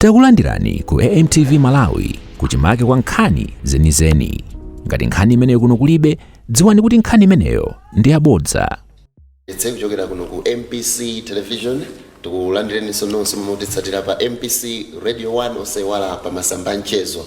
Takulandirani ku AMTV Malawi, kuchimake kwa nkhani zenizeni. Ngati nkhani imeneyo kuno kulibe, dziwani kuti nkhani imeneyo ndi yabodza. Tse kuchokera kuno ku MBC Television, tikulandireninso nonse mutitsatira pa MBC Radio 1, osaiwala pa masamba mchezo.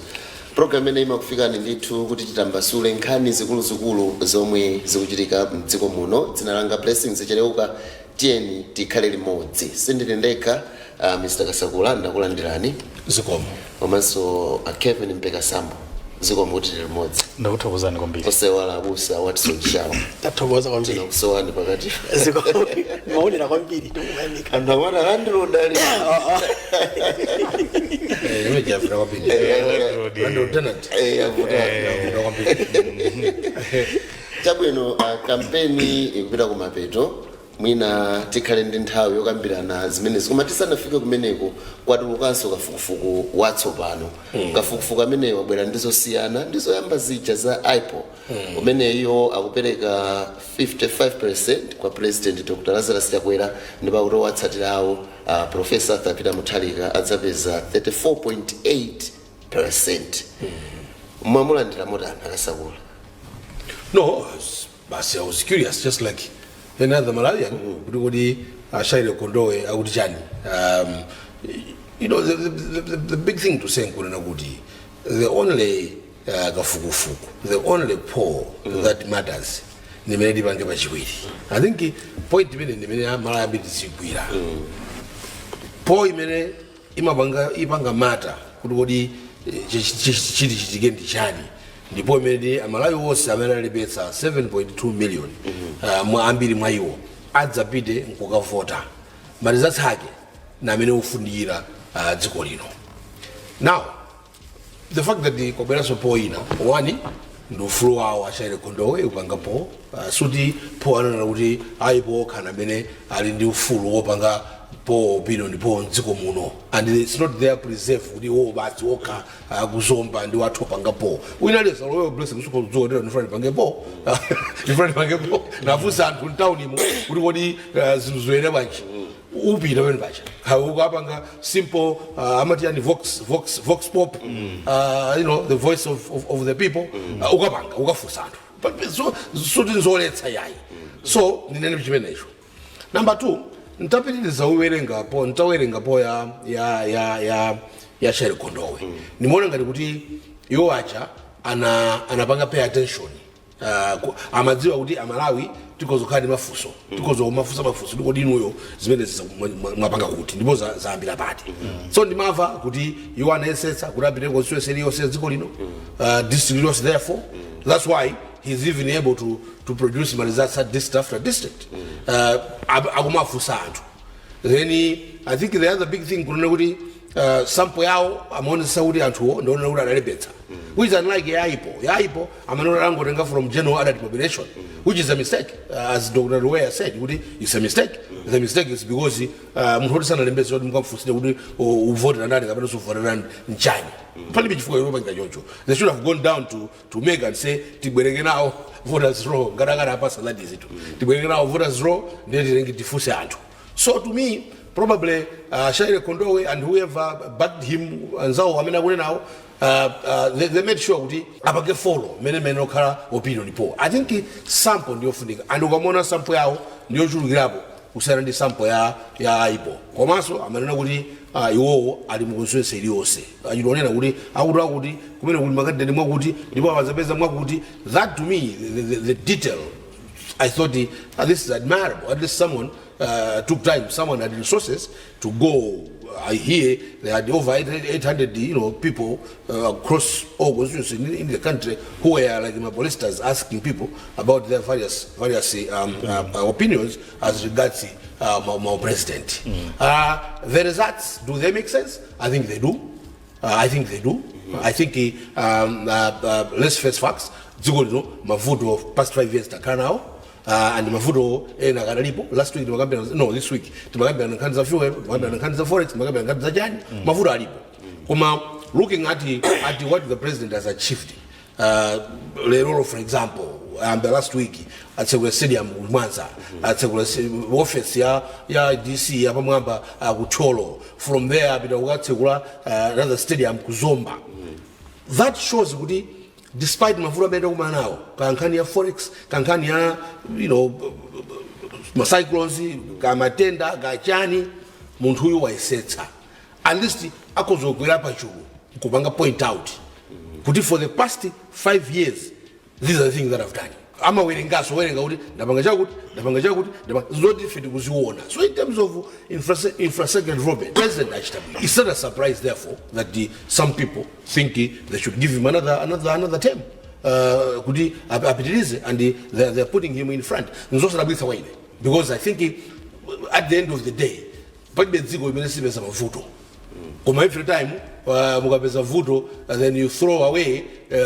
Program imene imakufikani ndithu kuti titambasule nkhani zikuluzikulu zomwe zikuchitika mdziko muno. Dzina langa Blessings Cheleuka. Tiyeni tikhale limodzi. Sindili ndekha. Mr Kasakula, ndakulandirani. Zikomo. Komanso Kevin Mpeka Sambo, zikomo kuti tili limodzi. Ndakuthokozani kwambiri. Osaiwala abusa Watson Shaw. Tathokoza kwambiri. Tinakusowani pakati. Zikomo, maonera kwambiri, ndikumayamika. Anthu amati alandilodali. Imene javira kwambiri. Landlord tenant. Yavuta. Javira kwambiri. Chabwino, kampeni ikupita kumapeto. Mwina tikhale ndi nthawi yokambirana zimenezi, koma tisanafike kumeneko, kwatulukanso kafukufuku watsopano. Kafukufuku amene wabwera ndizosiyana ndizoyamba zija za IPOR, umeneyo akupereka 55% kwa President Dr Lazarus Chakwera, ndipo akuti owatsatirawo, Professor Arthur Peter Mutharika, adzapeza 34.8%. Mwamulandira motani, Akasakula? No, basi, I was curious just like any other Malawian kuti a Shire Kondowe akuti chani. The big thing to say nkunena kuti the only kafukufuku, the only poll that matters nimene tipange pachiwiri. I think point imene ndimene Amalawi ambiri tizigwira, poll imene imapanga ipanga matter kuti kodi chiti chitike ndi chani, ndipo imene Amalawi onse amene alembetsa 7.2 million, mwa ambiri mwa iwo adzapite nkukavota, ma results ake na amene ufunikira dziko lino. Now, the fact that kwabweranso poll ina, one, ndi ufulu wawo a Shire Kondowe upanga poll. Suti poll ananena kuti ayipo okha amene ali ndi ufulu wopanga poll, opinion poll mdziko muno, and it's not their preserve kuti iwo basi okha kuzomba ndi wathu opanga poll. Wina aliyense aloweyo, Blessing, usukudzuka ndiro ndifuna ndipange poll, ndifuna ndipange poll, nafunsa anthu mtaunimo kuti kodi zinthu zoyera bwanji, upita pamene pacha ukapanga simple, amati yani vox pop, the voice of the people. Ukapanga ukafunsa anthu. So suti nzoletsa yayi. So ndinene chimenecho. Number two, ntapitiriza uwerenga po, ntawerenga po ya Shire Kondowe, nimaona ngati kuti iwo aja anapanga pay attention. Amadziwa kuti Amalawi tikozokhala ndi mafunso, tikozo mafunsa mafunso ndiko inuyo zimene mwapanga kuti ndipo zayambira pati. So ndimamva kuti iwo anayesetsa kuti apite constituency iliyonse dziko lino, district iliyonse. Therefore, that's why he's even able to produce ma results at district after district, akumafunsa anthu. Then I think the other big thing kunena kuti sample yawo amaonesa kuti anthuwo ndionena kuti adalembetsa, which is unlike ya IPOR. Ya IPOR amanena angotenga from general adult population, which is a mistake, as Dr. Luweya said kuti it's a mistake. The mistake is because munthu oti sanalembetse kuti mukamfunsire kuti uvotera ndani kapena suvotera ndani nchani, palibe chifukwa chopanga choncho. They should have gone down to make and say tibwereke nawo voters roll ngati akati apasa, that is it, tibwereke nawo voters roll ndiye tilenge tifunse anthu. So to me, probably Shire Kondowe and whoever backed him, anzawo amene akunenawo, they made sure kuti apange follow mene mene okhala opinion poll. I think sample ndiyofunika, and ukamona sample yawo ndiyochulukirapo kusiyana ndi sample ya IPOR. Komanso amanena kuti iwowo ali mu constituency iliyonse, achionera kuti akuti kumene kuli ma candidate mwakuti ndipo amazapeza mwakuti. That to me, the detail, I thought this is admirable. At least someone took time, someone had resources to go. I hear they had over 800 people across all constituencies in the country who were like my pollsters, asking people about their various opinions as regards my president. The results, do they make sense? I think they do. I think they do. I think let's face facts. Dziko lino mavuto past 5 years takhala nawo, and mavuto ena akadalipo. Last week timakambirana, no, this week timakambirana nkhani za fuel, timakambirana nkhani za forex, timakambirana nkhani za chani. Mavuto alipo, koma looking at what the president has achieved, Lerolo, for example, the last week atsekula stadium ku Mwanza, atsekula office ya DC yapamwamba ku Thyolo. From there apita kukatsekula another stadium ku Zomba. That shows kuti despite mavuto amene takumana nawo, kankhani ya forex, kankhani ya macyclones, kamatenda, kachani, munthu uyu wayesetsa. At least akhoza pachulu kupanga point out kuti for the past 5 years, these are the things that I've done. Amawerengaso, werenga kuti ndapanga chakuti, ndapanga chakuti, zoti ife tikuziona. So in terms of infrastructure development, President achita bwino. It's not a surprise therefore that some people think they should give him another term kuti apitirize, and they're putting him in front. Nzosadabwitsa kwa ine because I think at the end of the day palibe dziko limene silipeza mavuto, koma every time mukapeza vuto, then you throw away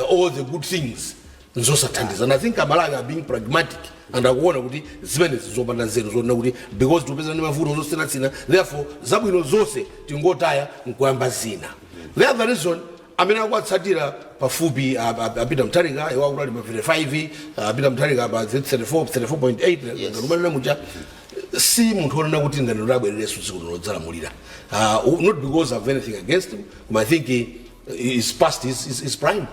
all the good things. Nzosathandiza. And I think Amalawi are being pragmatic and akuona kuti zimenezi zopanda nzeru, zoona kuti because tikupeza ndi mavuto zosiyanasiyana, therefore zabwino zonse tingotaya nkuyamba zina. The other reason, amene akuwatsatira pafupi a Peter Mutharika, iwo akuti ali pa 35, a Peter Mutharika pa 34, 34.8. Ngati muja si munthu onena kuti ngati abwererenso dziko lodzalamulira, not because of anything against him, koma I think he is past his prime.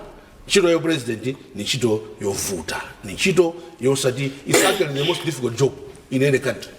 Ntchito ya president ni ntchito yovuta, ni ntchito yosati, it's actually the most difficult job in any country.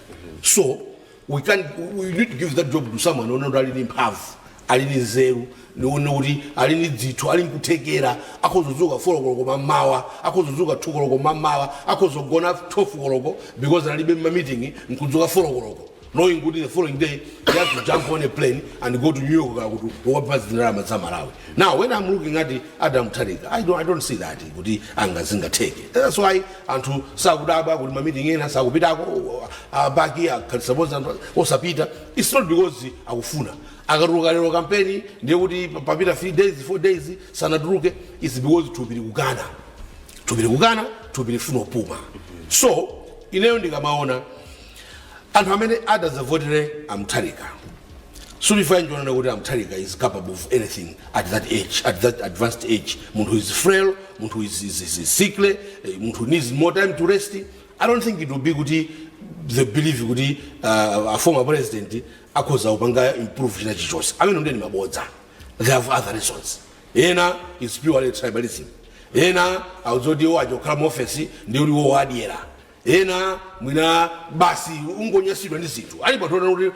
So we need to give that job to someone onena kuti ali ndi mphamvu, ali ndi nzeru, nione kuti ali ndi dzithu, ali nkuthekera, akhoza 4 koloko mammawa, akhoza kudzuka 2 koloko mammawa, akhoza kugona 12 koloko because alibe ma meeting, nkudzuka 4 koloko knowing kuti the following day he has to jump on a plane and go to New York kuti ukapatsa ndalama za Malawi. Now when I'm looking at Adam Mutharika, I don't see that kuti angazingatheke. That's why anthu sakudabwa kuti ma meeting ena sakupitako, abaki suppose anthu osapita. It's not because akufuna. Akatuluka lero kampeni, ndiye kuti papita 3 days, 4 days sanatuluke. It's because thupi likukana, thupi likukana, thupi lifuna kupuma. So ineyo ndikamaona anthu amene adadzavotere aMutharika, sulifai njonena kuti aMutharika is capable of anything at that age, at that advanced age. Munthu is frail, munthu is sickly, munthu needs more time to rest. I don't think it will be kuti they believe kuti a former president akhoza kupanga improve china chichonse. Amene ndeni mabodza. They have other reasons. Ena is purely tribalism, ena akudzoti iwo achokhala mu office ndi kuti iwo adyera, ena mwina basi ungonyasidwa ndi zinthu. Ali patona kuti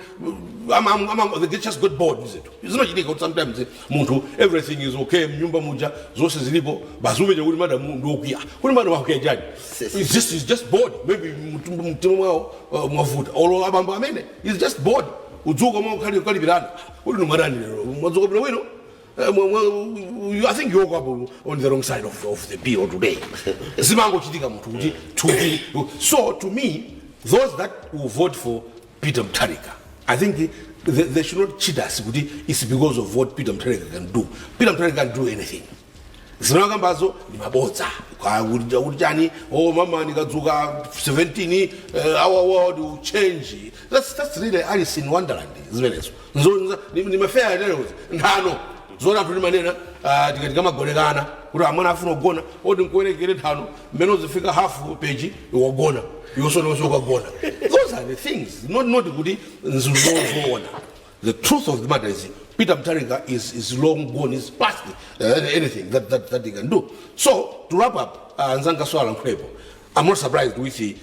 they just got bored ndi zinthu. Zimachitika kuti sometimes munthu everything is okay mnyumba muja, zonse zilipo, basi umeja kuti madamu ndiokwiya. Kuti madamu akwiya chani? It's just bored. Maybe mtima mwawo mwavuta, olo abambo amene is just bored. Udzuka mwa kalipirana kuti numarani lero mwadzuka bwino bwino. I think you woke up on the wrong side of the pillow today. Zimangochitika munthu kuti thupi. So to me, those that will vote for Peter Mutharika, I think they should not cheat us kuti it's because of what Peter Mutharika can do. Peter Mutharika can do anything. Zinakambazo ndi mabodza. Kuti chani? Oh mama, ndikadzuka 17, our world will change. That's really Alice in Wonderland zimenezo. Ni ma fairy tales, nthano zona anthu timanena tikati kamagonekana kuti amwana afuna kugona, oti nkuwerekere nthano, mmene uzifika half page iwagona, iwonso nonso ukagona. Those are the things, not kuti nzizoona. The truth of the matter is Peter Mutharika is long gone, is past anything that he can do. So to wrap up, Nzanga Swala Nkwepo, I'm not surprised with the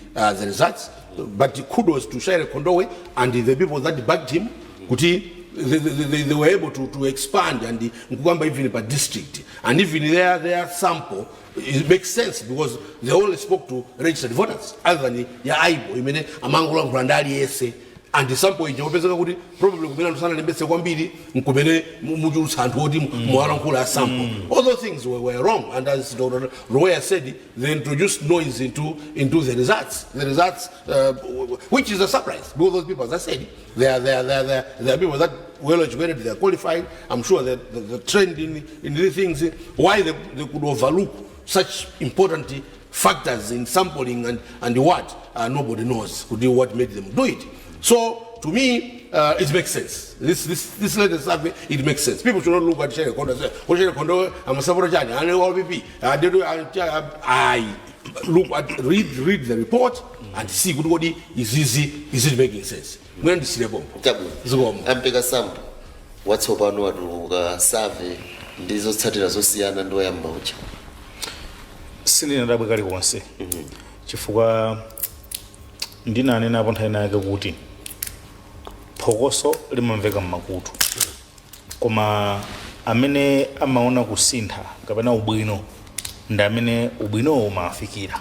results, but kudos to Shire Kondowe and the people that backed him kuti they were able to expand and nkukamba even per district, and even their sample, it makes sense because they only spoke to registered voters, other than ya aibo imene amangolankhula ndi aliyense, and sample ija upezeka kuti probably kumene anthu sanalembetse kwambiri nkumene muchulutsa anthu oti muwalankhula a sample. All those things were wrong, and as Dr. Roya said, they introduced noise into the results, which is a surprise because those people, as I said, they are people that well educated, they are qualified. I'm sure that the trend in these things, why they could overlook such important factors in sampling and what, nobody knows could do what made them do it. So to me, It makes sense. This latest survey, it makes sense. People should not look at Shelley Khondo and say, "Oh, Shelley Khondo, I'm a supporter chani, I'm a PP." They do, I look at read the report and see good what is easy, is it making sense? When the bomb. Chabwino. Zikomo. Ampeka sambo watsopano watuluka survey ndi zotsatira zosiyana ndi woyamba uja. Sindinadabwe kalikonse, chifukwa ndinanenapo nthawi yake kuti phokoso limamveka mmakutu, koma amene amaona kusintha kapena ubwino ndi amene ubwinowo umafikira.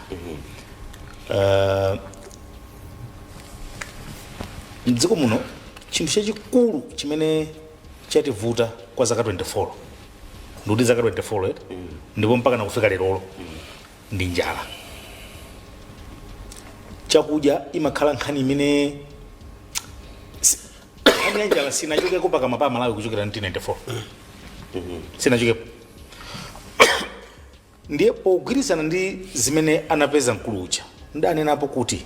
Mdziko muno chinthu chachikulu chimene chativuta kwa zaka 24, ndikuti zaka 24 eti, ndipo mpaka nakufika lerolo, ndi njala. Chakudya imakhala nkhani imene nkhani ya njala sinachokeko pakamwa pa Malawi kuchokera 1994, sinachokepo. Ndiye pogwirizana ndi zimene anapeza mkulu uja, ndanenapo kuti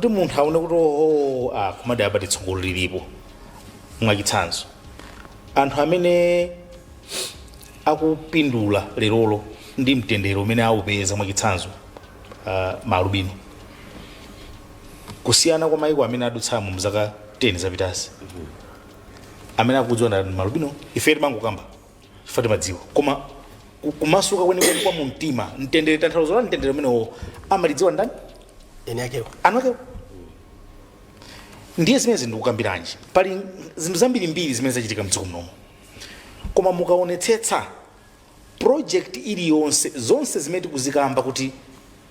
munthu aone kuti oho, ah, komadi apa tsogolo lilipo. Mwachitsanzo, anthu amene akupindula lerolo ndi mtendere umene awupeza, mwachitsanzo maalubino, kusiyana kwa maiko amene adutsamo mzaka 10 zapitazi, amene akudziwa ndi maalubino. Ife timangokamba chifukwa timadziwa, koma kumasuka kwenikweni kwa mumtima, mtendere, tanthauzo la mtendere umenewo amalidziwa ndani? Eni akewo. Anu akewo. Ndiye zimene ndikukambiranji, pali zinthu zambirimbiri zimene zachitika mdziko munomu, koma mukaonetsetsa project iliyonse, zonse zimene tikuzikamba kuti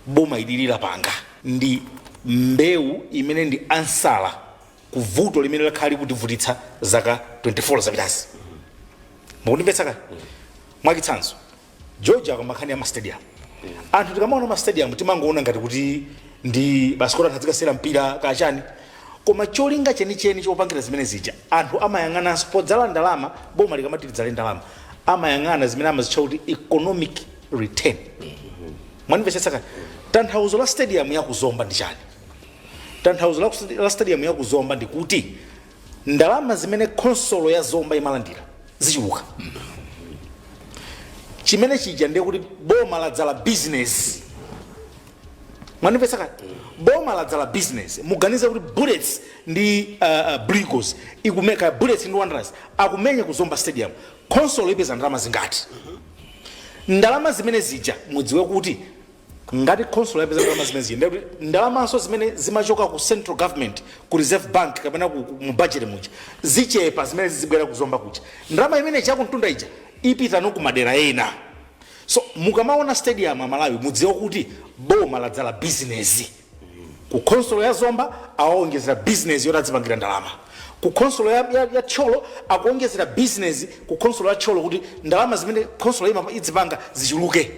boma ilili lapanga, ndi mbewu imene ndi ansala ku vuto limene lakhala likutivutitsa zaka 24 zapitazi. Mukundimvetsa kale? Mwachitsanzo, George akamba nkhani ya mastadium. Anthu tikamaona mastadium timangoona ngati kuti ndi basi kuti anthu azikasewera mpira kachani, koma cholinga chenicheni chopangira zimene zija, anthu amayang'ananso podzala ndalama. Boma likamati lidzale ndalama, amayang'ana zimene amazitcha kuti economic return. Mwanimvetsetsa kale? Tanthauzo la stadium yakuzomba ndi chani? Tanthauzo la stadium yakuzomba ndi kuti ndalama zimene khonsolo ya Zomba imalandira zichuluka. Chimene chija ndiye kuti boma ladzala business. Mwanimvetsa kale? Boma ladzala business. Muganize kuti Bullets ndi Blue Eagles ikumeka, Bullets ndi Wanderers akumenya ku Zomba Stadium, khonsolo ipeza ndalama zingati? Ndalama zimene zija, mudziwe kuti ngati khonsolo yapeza ndalama zimene zija, ndiye kuti ndalamanso zimene zimachoka ku central government, ku Reserve Bank kapena mu budget muja, zichepa. Zimene zizibwera kuzomba kuja, ndalama imene chakumtunda ija ipita no ku madera ena. So mukamaona stadium amalawi, mudziwe kuti boma ladzala business. Ku khonsolo ya Zomba awawongezera business yoti adzipangira ndalama. Ku khonsolo ya Thyolo akuongezera business ku khonsolo ya Thyolo kuti ndalama zimene khonsolo idzipanga zichuluke.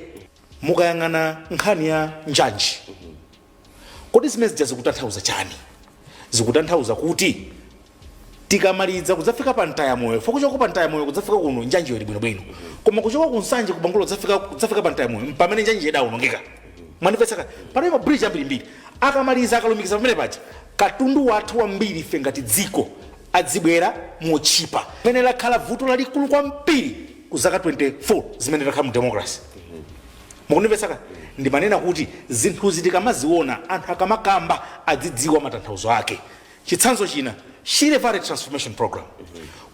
Mukayang'ana nkhani ya njanji, kodi zimene zija zikutanthauza chani? Zikutanthauza kuti tikamaliza kudzafika pa Mtayamoyo, fo kuchoka pa Mtayamoyo kudzafika kuno njanjiyo ili bwinobwino, koma kuchoka ku Nsanje kubangulo kudzafika pa Mtayamoyo pamene njanji idawonongeka. Mwandimvetsa? Pano ma bridge ambirimbiri akamaliza, akalumikiza pamene paja, katundu wathu wambiri ife ngati dziko adzibwera mochipa, pamene lakhala vuto lalikulu kwambiri ku zaka 24 zimene takhala mu democracy. Mukundimvetsa? Ndimanena kuti zinthuzi tikamaziona, anthu akamakamba adzidziwa matanthauzo ake. Chitsanzo china, Shire Valley Transformation Program,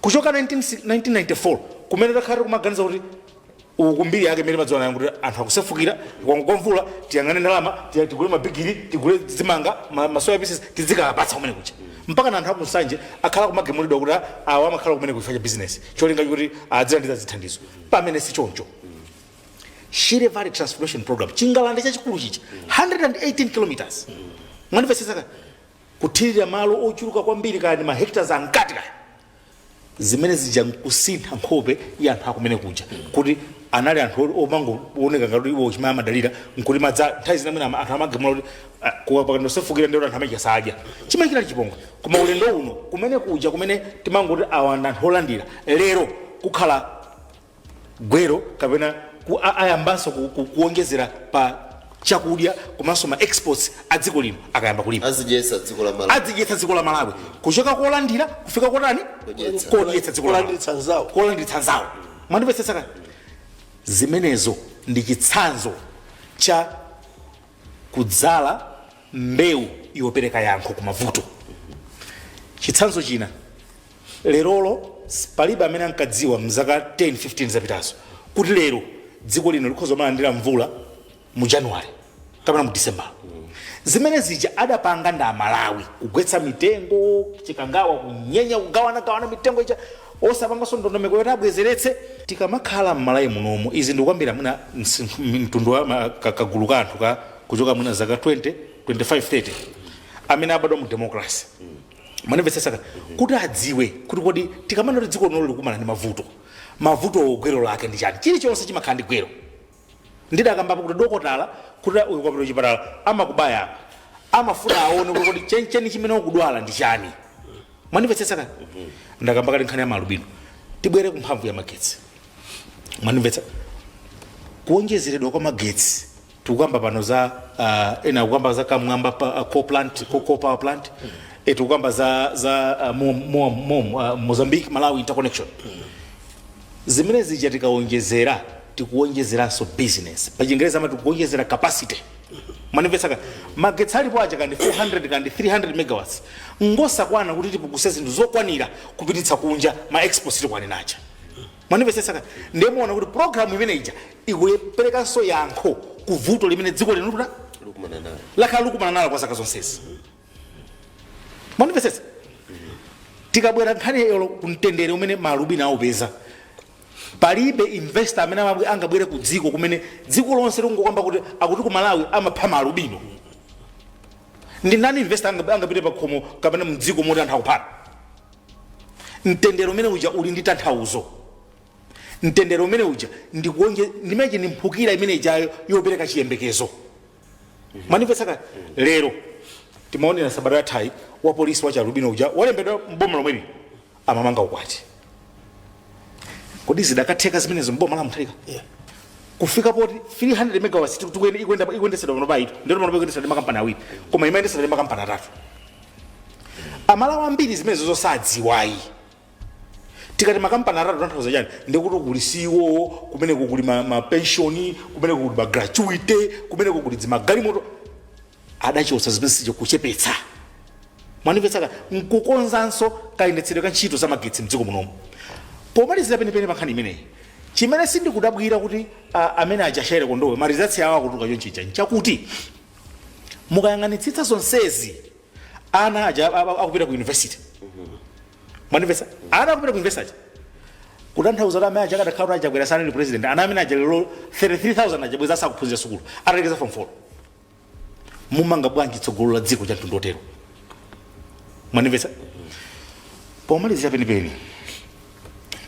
kuchoka 19 1994 kumene takhala kumaganiza kuti uku mbiri yake imene madziwa nayo kuti anthu akusefukira kwa mvula, tiyang'ane ndalama, tigule mabigiri, tigule zimanga, masoya pieces, tizikapatsa kumene kucha, mpaka na anthu akunsanje akhala kumagemulidwa kuti awa amakhala kumene kuifa cha business, cholinga chokuti adzilandira zithandizo, pamene si choncho. Shire Valley Transformation Program, chingalande chachikulu chicha, 118 kilometers, mwandimvetsetsa? Kuthirira malo ochuluka kwambiri, kaya ndi mahectares angati kaya, zimene zija nkusintha nkhope ya anthu akumene kuja, kuti anali anthu omangooneka ngati iwo chimene amadalira nkuti madza. Nthawi zina mwina anthu amagamula kuti pakandosefukira ndiye kuti anthu amacha sadya, chimene chinali chipongwe. Koma ulendo uno kumene kuja, kumene timangoti awa ndi anthu olandira, lero kukhala gwero kapena ayambanso kuwonjezera pa Chakudya komanso ma exports a dziko lino akayamba kulima. Azidyetsa dziko la Malawi. Azidyetsa dziko la Malawi kuchoka kolandira kufika kotani? Kodyetsa. Kodyetsa dziko la Malawi. Kolandiritsa nzawo. Kolandiritsa nzawo. Mwandimvetsetsa kani? Zimenezo ndi chitsanzo cha kudzala mbewu yopereka yankho ku mavuto. Chitsanzo china, lerolo palibe amene ankadziwa mzaka 10 15 zapitazo kuti lero dziko lino likhoza kumalandira mvula mu January kapena mu December. Zimene zija adapanga ndi Amalawi, kugwetsa mitengo Chikangawa, kunyenya, kugawanagawana mitengo ija, osapanganso ndondomeko yoti abwezeretse. Tikamakhala m'Malawi munomu, izi ndikuyambira mwina mtundu wa kagulu ka anthu ka kuchoka mwina zaka 20, 25, 30, amene abadwa mu democracy, mwandimvetsetsa, kuti adziwe kuti kodi tikamanena kuti dziko lino likumana ndi mavuto, mavuto gwero lake ndi chani? Chilichonse chimakhala ndi gwero. Ndidakambapo kuti dokotala, kuti uyu ukapita kuchipatala amakubaya apa, amafuna aone kuti kodi chenicheni chimene ukudwala ndi chani. Mwandimvetsetsa kani? Ndakamba kale nkhani ya maalubino. Tibwere ku mphamvu ya magetsi. Mwandimvetsa? Kuonjezeredwa kwa magetsi, tikukamba pano za ena akukamba za Kamwamba coal plant, coal power plant, tikukamba za Mozambique Malawi interconnection. Zimene zija tikaonjezera, tikuonjezeranso business. Pa Chingereza amati tikuonjezera capacity. Mwandimvetsa ka? Magetsi alipo aja, kandi 400 kandi 300 megawatts, ngosakwana kuti tipukuse zinthu zokwanira kupititsa kunja, ma exports tikwaniracha. Mwandimvetsetsa ka? Ndiye muona kuti program imene ija ikuperekanso yankho ku vuto limene dziko lino likuta Likumana nayo. Lakhala likumana nalo kwa zaka zonsezi. Mwandimvetsetsa? Tikabwera nkhani yolo kumtendere umene maalubino aupeza, palibe investor amene angabwere ku dziko kumene dziko lonse likungokamba kuti akuti ku Malawi amapha maalubino. Ndi ndani investor angapite pa khomo kapena mdziko moti anthu akuphana? Mtendere umene uja uli ndi tanthauzo. Mtendere umene uja ndikuonje ndimeje ndi mphukira imene ijayo yopereka chiyembekezo. Mwandimvetsa kale? Lero timaonera sabata yathayi wa polisi wa chialubino uja walembedwa mboma lomweli amamanga ukwati. Kodi zidakatheka zimenezo mboma la Mutharika? Yeah. Kufika poti 300 megawatts ikuyendetsedwa pano paito, ndero pano ikuyendetsedwa ndi makampani awiri, koma imayendetsedwa ndi makampani atatu. Amalawi ambiri zimenezo zosadziwayi. Tikati makampani atatu tanthauza chani? Ndikuti kuli CEO, kumeneko kuli ma pension, kumeneko kuli ma gratuity, kumeneko kuli dzimagalimoto. Adachotsa zimene zija kuchepetsa. Mwandimvetsa? Nkukonzanso kayendetsedwe ka ntchito za magetsi mdziko munomu. Pomalizira penipeni pa nkhani imeneyi, chimene sindikudabwira kuti amene aja Shire Kondowe ma results awo akutuluka chonchija nchakuti mukayang'anitsitsa zonsezi, ana aja akupita ku university. Mwandimvetsa? Ana akupita ku university aja, kutanthauza kuti amene aja akadakhala kuti aJakwera sanali president, ana amene aja lero 33,000 aja bweza asakuphunzira sukulu atalekeza form 4. Mumanga bwanji tsogolo la dziko cha mtundu otero? Mwandimvetsa? Pomalizira penipeni,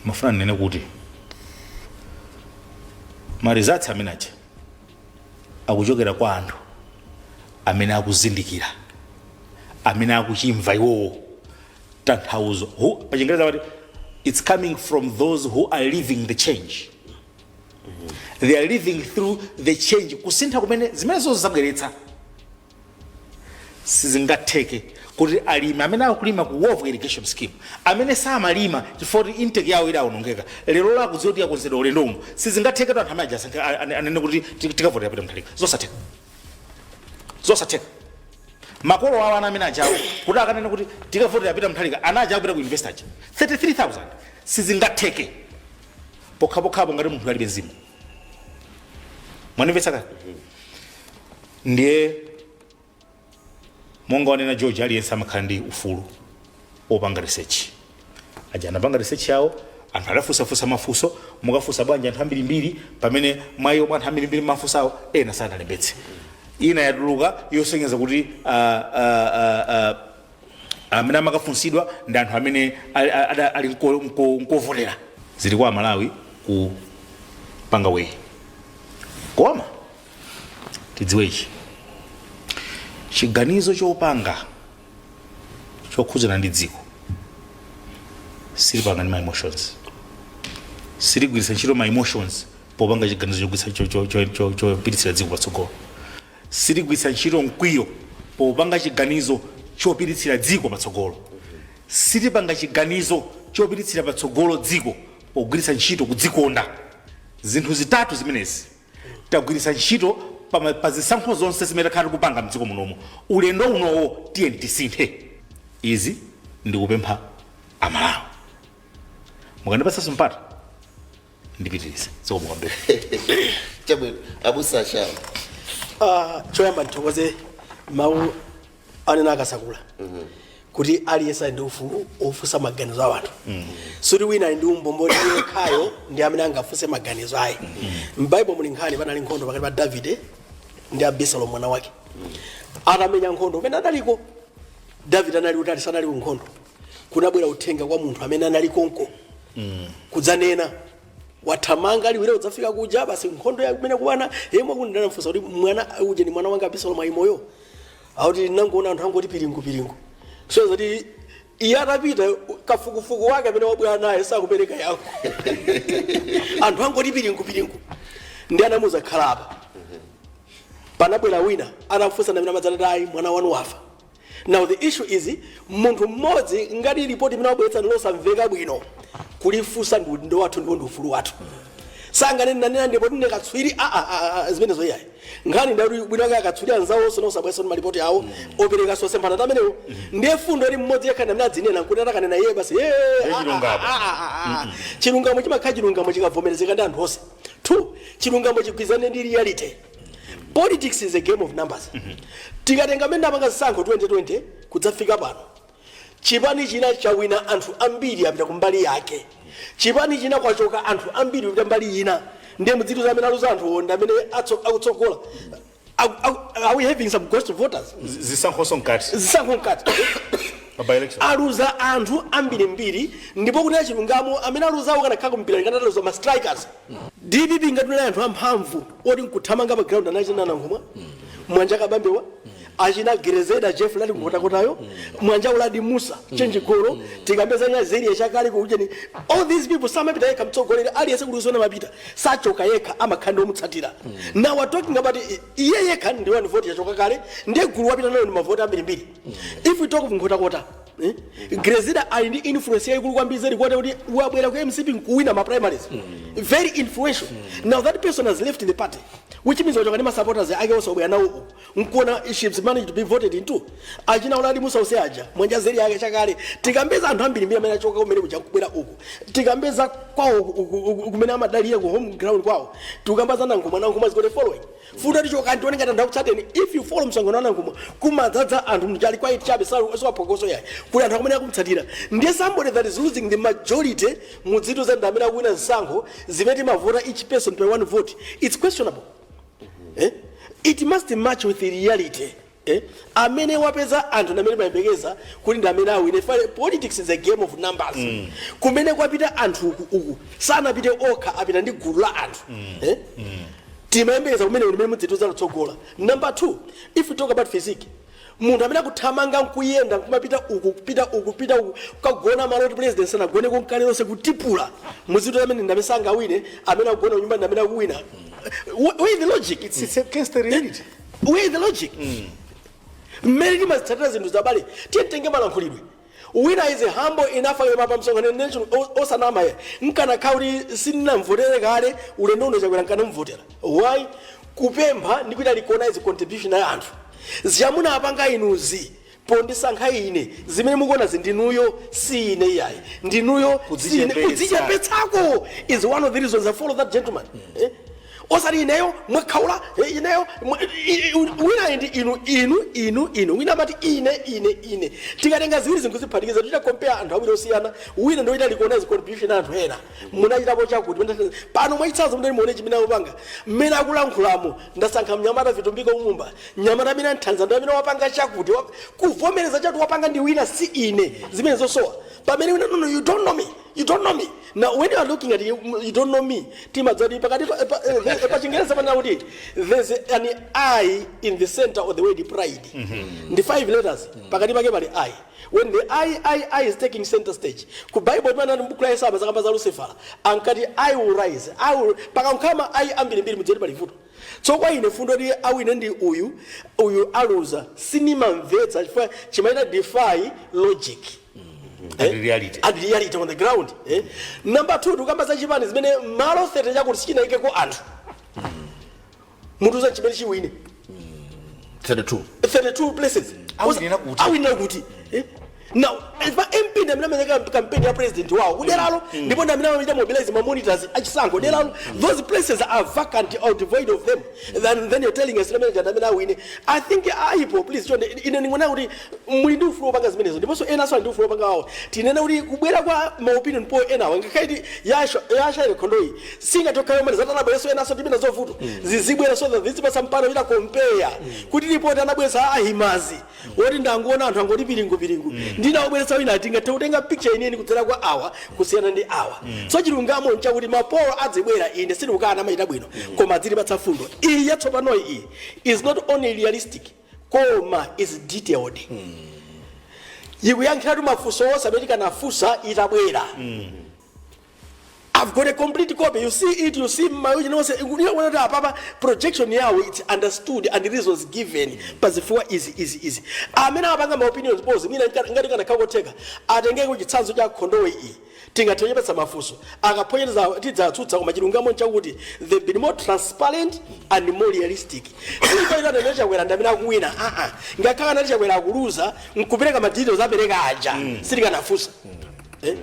mafuna ndinene kuti ma results amene aja akuchokera kwa anthu amene akuzindikira, amene akuchimva iwowo tanthauzo. Pa Chingereza amati it's coming from those who are living the change. They are living through the change, kusintha kumene zimene zonse zabweretsa. Sizingatheke kuti alimi amene akulima ku Wovo Irrigation Scheme, amene samalima chifukwa kuti intake yawo idawonongeka, lero lakudziwa kuti yakonzedwa ulendo uno, sizingatheke kuti anthu amene aja anene kuti tikavotera Peter Mutharika. Zosatheka, zosatheka. Makolo awo ana amene ajawo kuti akanene kuti tikavotera Peter Mutharika, ana aja akupita ku university aja 33,000, sizingatheke pokhapokhapo ngati munthu alibe mzimu. Mwandimvetsa kale? Ndiye monga wanena George, aliyense amakhala ndi ufulu opanga research. Aja anapanga research yawo, anthu adafunsafunsa mafunso. Mukafunsa bwanji anthu ambirimbiri pamene mwayi omwe anthu ambirimbiri mafunso awo ena sanalembetse? Ina yatuluka yosonyeza kuti amene amakafunsidwa ndi anthu amene ali nkovotera. Zili kwa Amalawi kupanga weigh. Koma tidziwe ichi: chiganizo chopanga chokhudzana ndi dziko silipanga ndi ma emotions, siligwiritsa ntchito ma emotions popanga chiganizo chogwiritsa chopititsira dziko patsogolo. Sitigwiritsa ntchito mkwiyo popanga chiganizo chopititsira dziko patsogolo. Sitipanga chiganizo chopititsira patsogolo dziko pogwiritsa ntchito kudzikonda. Zinthu zitatu zimenezi tagwiritsa ntchito pa zisankho zonse zimene takhala tikupanga mdziko munomo. Ulendo unowo tiye tisinthe izi. Ndikupempha Amalawi, mukandipatsanso mpata ndipitirize. Zikomo kwambiri. Chabwino, abusa Achawo. Choyamba ndithokoze mawu anena Akasakula kuti aliyense ali ndi ufulu ofunsa maganizo a anthu. Suti wina ali ndi umbombo ndi yekhayo ndi amene angafunse maganizo ayi. M'Baibulo muli nkhani, panali nkhondo pakati pa Davide ndi Abisalomu mwana wake. Atamenya nkhondo, kumene adaliko Davide anali utali, sanali ku nkhondo, kunabwera uthenga kwa munthu amene anali konko kudzanena wathamanga liwire udzafika kuja basi nkhondo ya kumene kuwana yemwe akundanafunsa kuti mwana uja ni mwana wanga Abisalomu ali moyo, akuti nangoona anthu angoti piringu piringu. So zoti iye atapita, kafukufuku wake amene wabwera naye sakupereka yankho. Anthu angoti piringu piringu, ndi anamuza khala apa. Panabwera wina anafunsa namene amadzati ayi, mwana wanu wafa. Now the issue is, munthu mmodzi ngati ripoti imene wabweretsa losamveka bwino, kulifunsa ndi udindo wathu ndipo ndi ufulu wathu. Sanganene nanena ndipo ndine katswiri zimenezo iyayi. Nkhani ndakuti bwino wake akatswiri anzawo onse osabweretsa ndi malipoti awo opereka sosemphana ndi amenewo. Ndiye fundo ili mmodzi yekha ndamene adzinena nkuti atakanena iye basi Ndiye chilungamo. Chilungamo chimakhala chilungamo chikavomerezeka ndi anthu onse. Two, chilungamo chigwirizane ndi reality. Politics is a game of numbers. Tikatenga mmene apanga zisankho 2020 kudzafika pano, chipani china chawina, anthu ambiri apita kumbali yake, chipani china kwachoka anthu ambiri kupita mbali ina. Ndiye mudzituza amene aluza anthu ndi amene akutsogola. Are we having some ghost voters? Zisankhonso mkati. Zisankho mkati. Pa by-election. Aluza anthu ambirimbiri, ndipo kunena chilungamo, amene aluzawo kanakhala kumpira kanataluza ma strikers. DPP ngatinali anthu amphamvu oti nkuthamanga pa ground, anachina Nankhumwa, Mwanja Kabambewa, achina Grezelder Jeff lali kukotakotayo, Mwanja Uladi Musa chenjigolo, tikambezanya Zeria chakale kuujeni. All these people samapita yekha. Mtsogoleri aliyense kuti uzona mapita sachoka yekha, amakhala ndi omutsatira. Now we're talking about iye yekha ndi one vote yachoka kale, ndiye gulu wapita nayo ndi mavoti ambirimbiri. If we talk of Nkhotakota, eh? Grezelder ali ndi influence yayikulu kwambiri zedi kuota kuti wabwera ku MCP nkuwina ma primaries, very influential. Now that person has left the party, which means wachoka ndi ma supporters ake onse obwera nawo uku, nkuona she's managed to be voted into. Achina Uladi Musa use aja, Mwanja zeri yake chakale, tikambeza anthu ambirimbiri amene achoka kumene kuja kubwera uku, tikambeza kwawo kumene amadalira ku home ground kwawo, tikamba Nankhumwa. Nankhumwa has got a following. Futa tichoka ntione ngati anthu akutsateni. If you follow msonkhano wa Nankhumwa, kumadzadza anthu mchali kwa chabe, siwaphokoso yayi, kuli anthu akumene akumtsatira. Ndiye somebody that is losing the majority mudzitu za ndi amene akuwina zisankho zimene timavota each person per one vote, it's questionable, eh? It must match with the reality, eh? Amene wapeza anthu ndi amene mayembekeza kuti ndi amene awine. Politics is a game of numbers. Kumene kwapita anthu uku uku sanapite okha, apita ndi gulu la anthu, eh? Timayembekeza kumene limene mudzituza lutsogola. Number two, if we talk about physique, munthu amene akuthamanga nkuyenda nkumapita uku, kupita uku, kupita uku, kukagona malo oti president sanagone konkale lonse, kutipula muzitu amene ndi amene sangawine, amene akugona kunyumba ndi amene akuwina. Where is the logic? It's against the reality. Where is the logic? Mmene timazitsatira zinthu zabale, tiyentenge malankhulidwe. Wina is humble enough akema pa msonkhano nation osanama ye nkanakhala kuti sindinamvotere kale, ulendo uno Chakwera nkanamvotera. Why? Kupempha ndi kuita recognize contribution ya anthu. Ziyamuna apanga inuzi pondisankha ine, zimene mukuona zindinuyo, si ine iyayi, ndinuyo, si ine. Kudzichepetsa. Kudzichepetsako is one of the reasons I follow that gentleman, eh? Osati ineyo mwakhaula, ineyo wina ndi inu inu inu inu, wina amati ine ine ine. Tikatenga ziwiri zinkuziphatikiza, tichita compare anthu awiri osiyana, wina ndoita recognize contribution ya anthu ena, munachitapo chakuti pano. Mwachitsanzo, mndani muone chimene akupanga, mmene akulankhulamo: ndasankha mnyamata Vitumbiko Mumba, mnyamata amene anthanza ndi amene wapanga chakuti, kuvomereza chakuti wapanga ndi wina, si ine. Zimene zosowa pamene wina, no, no, you don't know me. You don't know me. Now when you are looking at you, you don't know me, timadzati pakati pa Chingereza panena kuti there's an I in the center of the word pride. Ndi five letters, pakati pake pali I. When the I, I, I is taking center stage, ku Bible timanati mbuku la Yesaya zakamba za Lucifer, ankati, "I will rise, I will." Pakankhama I ambirimbiri, mudzoti pali vuto. So kwa ine, fundo ndi awine ndi uyu, uyu aluza, sinimamvetsa chifukwa chimaita defy logic And reality. And reality on the ground, eh? Number two, tikamba za chipani zimene malo 30 chakuti sichinayikeko anthu, mutuza chimene chiwine. 32. 32 places. Awinira kuti? Awinira kuti, eh? Now pa MP ndi amene amene kampeni ya president wawo kuderalo, ndipo ndi amene amachita mobilize ma monitors achisankho deralo. Those places are vacant or devoid of them. Then you're telling us amene amene awine. I think aipo, please chonde, ine ndingona kuti muli ndi ufulu wopanga zimenezo, ndiponso enanso ali ndi ufulu wopanga wawo. Tinene kuti kubwera kwa ma opinion poll enawo, ngakhale yashaire khondoyi singatokhayo mali zatanabwereso enanso timene zovuto zizibwera so that zizipasa mpano chita compare kuti ripoti anabweretsa ahimazi woti ndangoona anthu angoti piringu piringu, ndinawabweretsa wina ati ngathe kutenga picture ineni kudzera kwa awa kusiyana ndi awa. So chilungamo nchakuti ma poll adzibwera, ine sindikukana, amachita bwino, koma adzilipatsa fundo iyi yatsopanoyi. Iyi is not only realistic koma is detailed, ikuyankhiratu mafunso onse amene tikanafunsa itabwera. I've got a complete copy. You see it, you see my onse ikuona kuti apapa projection yawo, it's understood and reasons given pazifukwa izi, izi, izi. Amene amapanga ma opinions polls, mina ngati kana kakotheka atengeko chitsanzo cha khondowe iyi, tingathe mafunso akaphonyereza tidzatsutsa, koma chilungamo nchakuti they've been more transparent and more realistic. Silipaita Chakwera ndi amene akuwina, aa, ngakhale anati Chakwera akuluza nkupereka ma details apereka aja, sitikanafunsa, eh?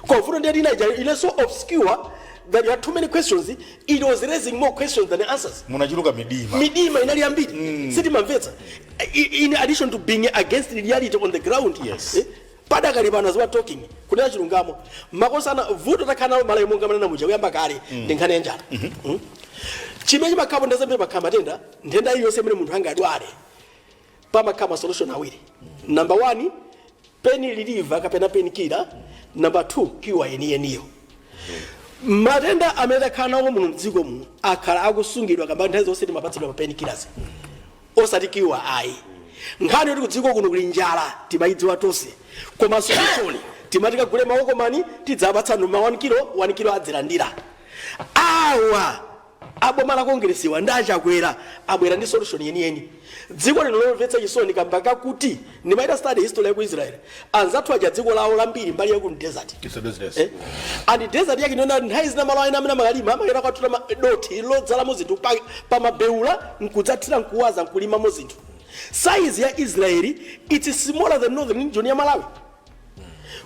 Kofuno ndiye tina ija ile so obscure that you had too many questions. It was raising more questions than answers. Munachuluka midima. Midima inali yambiri, sitimamvetsa. In addition to being against the reality on the ground. Yes. Eh? Padakali pano, as we are talking, kunena chilungamo, makosana, vuto takhala nalo Malawi monga manena muja kuyamba kale ndi nkhani ya njala. Chimene chimakhapo ndazambiri, pakhala matenda, nthenda iliyonse imene munthu angadwale pamakhala ma solution awiri: number one, pain reliever kapena pain killer; number two, cure yeniyeniyo. Matenda amene takhala nawo muno mdziko muno akhala akusungidwa kamba nthawi zonse timapatsidwa ma pain killers osati cure ayi. Nkhani yoti kudziko kuno kuli njala timayidziwa tonse, koma solution timati kagule mawokomani, tidzapatsa numa 1 kilo 1 kilo adzilandira. Awa aboma la Kongresiwa ndi aChakwera abwera ndi solution yeniyeni. Dziko lino lomvetsa chisoni kamba kakuti ndimaita study history ya ku Israel, anzathu aja dziko lawo lambiri mbali ya ku desert. It's a business. Eh? And desert yake ndiona nthawi zina malo ena amene amakalima amakera kwathula dothi lodzalamo zinthu pa mabeula nkudzathira nkuwaza nkulimamo zinthu. Size ya Israeli, it's smaller than northern region ya Malawi,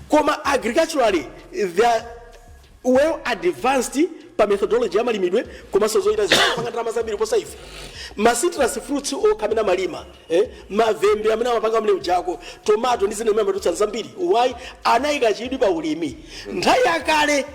koma agriculturally they are well advanced pa methodology ya malimidwe komanso zochita zipanga ndalama zambiri posa ife. Ma citrus fruits okha amene amalima, eh? Mavembe amene amapanga amene ujako, tomato ndi zina zimene amatutsa zambiri. Why? Anayika chidwi pa ulimi. Nthawi yakale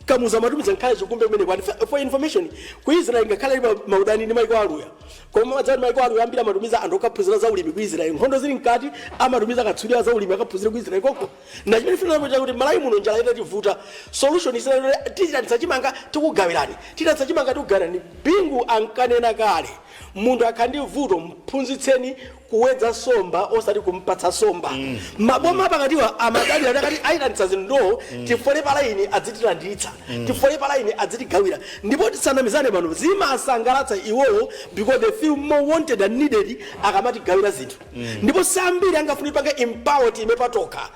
Kamuza amatumiza nkhale chikumbe kumene kwani. For information, ku Israel ngakhale ali maudani ndi maiko aluya, koma madzati maiko aluya ambiri amatumiza anthu okaphunzira za ulimi ku Israel. Nkhondo zili mkati, amatumiza katswiri za ulimi akaphunzira ku Israel koko. Na chimene funa kuti Malawi muno njala itativuta, solution is tichitanitsa chimanga tikugawirani, titanitsa chimanga tikugawirani. Bingu ankanena kale, munthu akhala ndi vuto mphunzitseni kuwedza somba osati kumpatsa somba. Maboma pakatiwa amadalira akati ayitanitsa zindowo, tifole palaini adzitilanditsa, tifole palaini adzitigawira. Ndipo tisanamizane pano, zimasangalatsa iwowo because they feel more wanted and needed akamatigawira zinthu. Ndipo sambiri angafuni pange empower time patoka.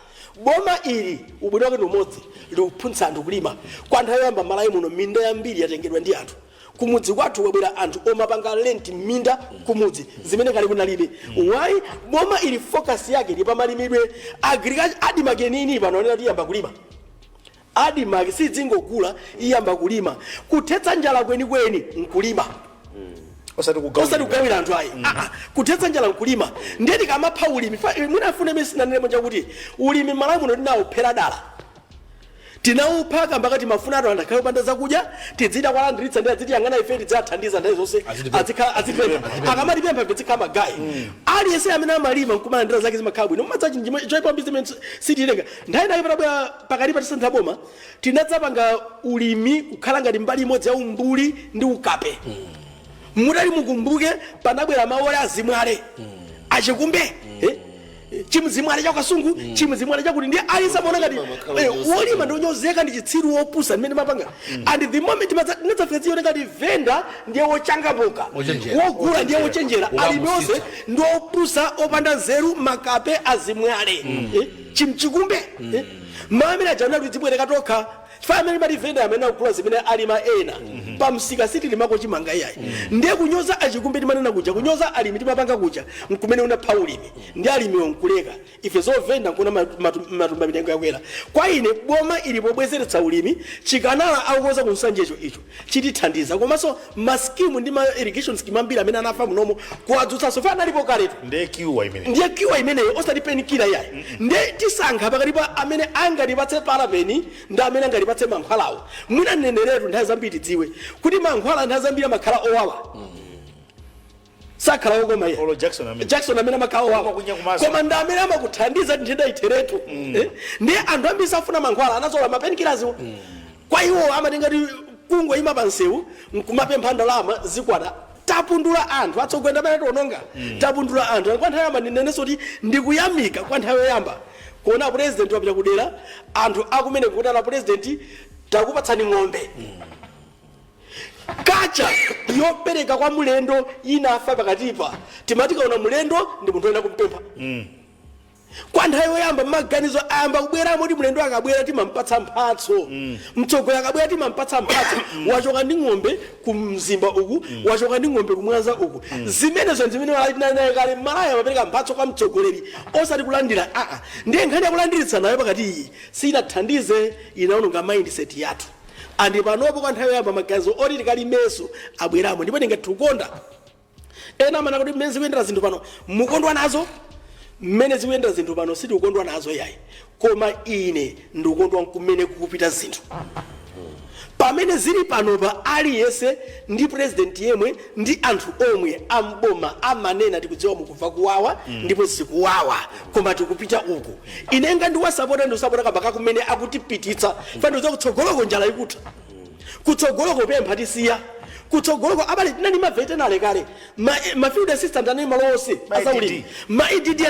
Boma ili ubwino wake ndi umodzi, likuphunzitsa anthu kulima. Kwa nthawi yoyamba Malawi muno minda yambiri yatengedwa ndi anthu. Kumudzi kwathu kwabwera anthu omapanga rent minda kumudzi, zimene kale kunalibe. Why? Boma ili focus yake ndi pamalimidwe, agriculture. ADMARC yenini pano anena tiyamba kulima. ADMARC sidzingogula, iyamba kulima. Kuthetsa njala kwenikweni nkulima. Osati kugawira. Osati kugawira anthu ayi. Ah, ah. Kuthetsa njala nkulima. Ndiye tikamapha ulimi, mwina afune mesinanenemo chakuti ulimi Malawi muno tinawophera dala. Tinawupha kamba kati mafuna atu andakhale opanda zakudya, tidzida kwalandiritsa ndi adzitiyang'ana ife, tidzathandiza nthawi zonse. Azitipempha. Azitipempha. Akamatipempha tizikhala magayi. Aliyense amene amalima nkumalandira zake zimakhala bwino. Mmadzachi choyipambi zimene sitilenga nthawi nayo patabwera pakati patisantha boma, tinadzapanga ulimi kukhala ngati mbali imodzi ya umbuli ndi ukape. Mutali mukumbuke, panabwera mawu oti azimwale achikumbe, eh? Chimzimwale cha Kasungu, chimzimwale chakuti ndi aliyense amaona ngati Amakhala onyozeka. Wolima ndi onyozeka, ndi chitsiru, wopusa mmene mapanga. And the moment tinadzafika zione ngati venda ndiye wochangamuka, Wochenjera. wogula ndiye wochenjera, alimi onse Ukamusitsa. ndi opusa, opanda nzeru, makape, azimwale, chimchikumbe, mawu amene aja anali tizibwereka tokha, chifukwa amene mati venda amene akugula zimene alima ena pamsika sitilimako chimanga iyayi. Ndiye kunyoza achikumbe timanena kuja, kunyoza alimi timapanga kuja, nkumene unapha ulimi ndi alimiwo nkuleka ife zovenda, nkuna matumba mitengo yakwera. Kwa ine, boma ili pobwezeretsa ulimi, chikanala akukonza kunsanjecho, icho chitithandiza, komanso ma scheme ndi ma irrigation scheme ambiri amene anafa munomo kuwadzutsanso fe analipo kaletu. Ndiye cure imene. Ndiye cure imeneyo, osati painkiller yayi. Ndiye tisankha pakati pa amene angatipatse parapeni ndi amene angatipatse mankhwalawo. Mwina neneretu, nthawi zambiri tidziwe kuti mankhwala nthawi zambiri amakhala owawa, sakhala okoma iye. Olo Jackson amene. Jackson amene amakhala owawa, Amakunya kumaso. koma ndi amene amakuthandiza kuti nthenda itheretu. Ndiye anthu ambiri safuna mankhwala, anazola ma painkillers wo. Kwa iwo amatenga ti kungoyima pansewu nkumapempha ndalama zikwana. Tapundula anthu atsogolera amene tiononga, tapundula anthu. Kwa nthawi yamba ndinenenso kuti ndikuyamika, kwa nthawi yoyamba kuona president wapita kudera, anthu akumene kuti ana president takupatsani ng'ombe. Kacha yopereka kwa mulendo inafa pakatipa. Timati kaona mulendo ndi munthu woyenda kumpempha. Kwa nthawi yoyamba maganizo ayamba kubweramo kuti mulendo akabwera timampatsa mphatso, mtsogoleri akabwera timampatsa mphatso. Wachoka ndi ng'ombe ku Mzimba uku, wachoka ndi ng'ombe kumwaza uku. Zimenezo zimene naye kale Malaya amapereka mphatso kwa mtsogoleri, osati kulandira aa. Ndiye nkhani yakulandiritsa nayo pakati iyi sinathandize, inaononga mindset yathu. And panopo kwa nthawi yoyamba maganizo oti tikalimenso abweramo, ndipo ndingathe ena amana kuti mmene zikuyendera zinthu pano mukondwa nazo. Mmene zikuyendera zinthu pano sitikukondwa nazo yayi, koma ine ndikukondwa kumene kukupita zinthu. Pamene zili panopa, aliyense ndi president yemwe ndi anthu omwe amboma amanena, tikudziwa mukumva kuwawa, ndipo zikuwawa, koma tikupita uku. Ine nga ndiwasapota, ndikusapota kamba kumene akutipititsa. Fandiza kutsogoloko njala ikutha, kutsogoloko pempha tisiya, kutsogoloko abale tinali ma veterinary kale, ma field assistant anali malo onse azaulimi, ma EDD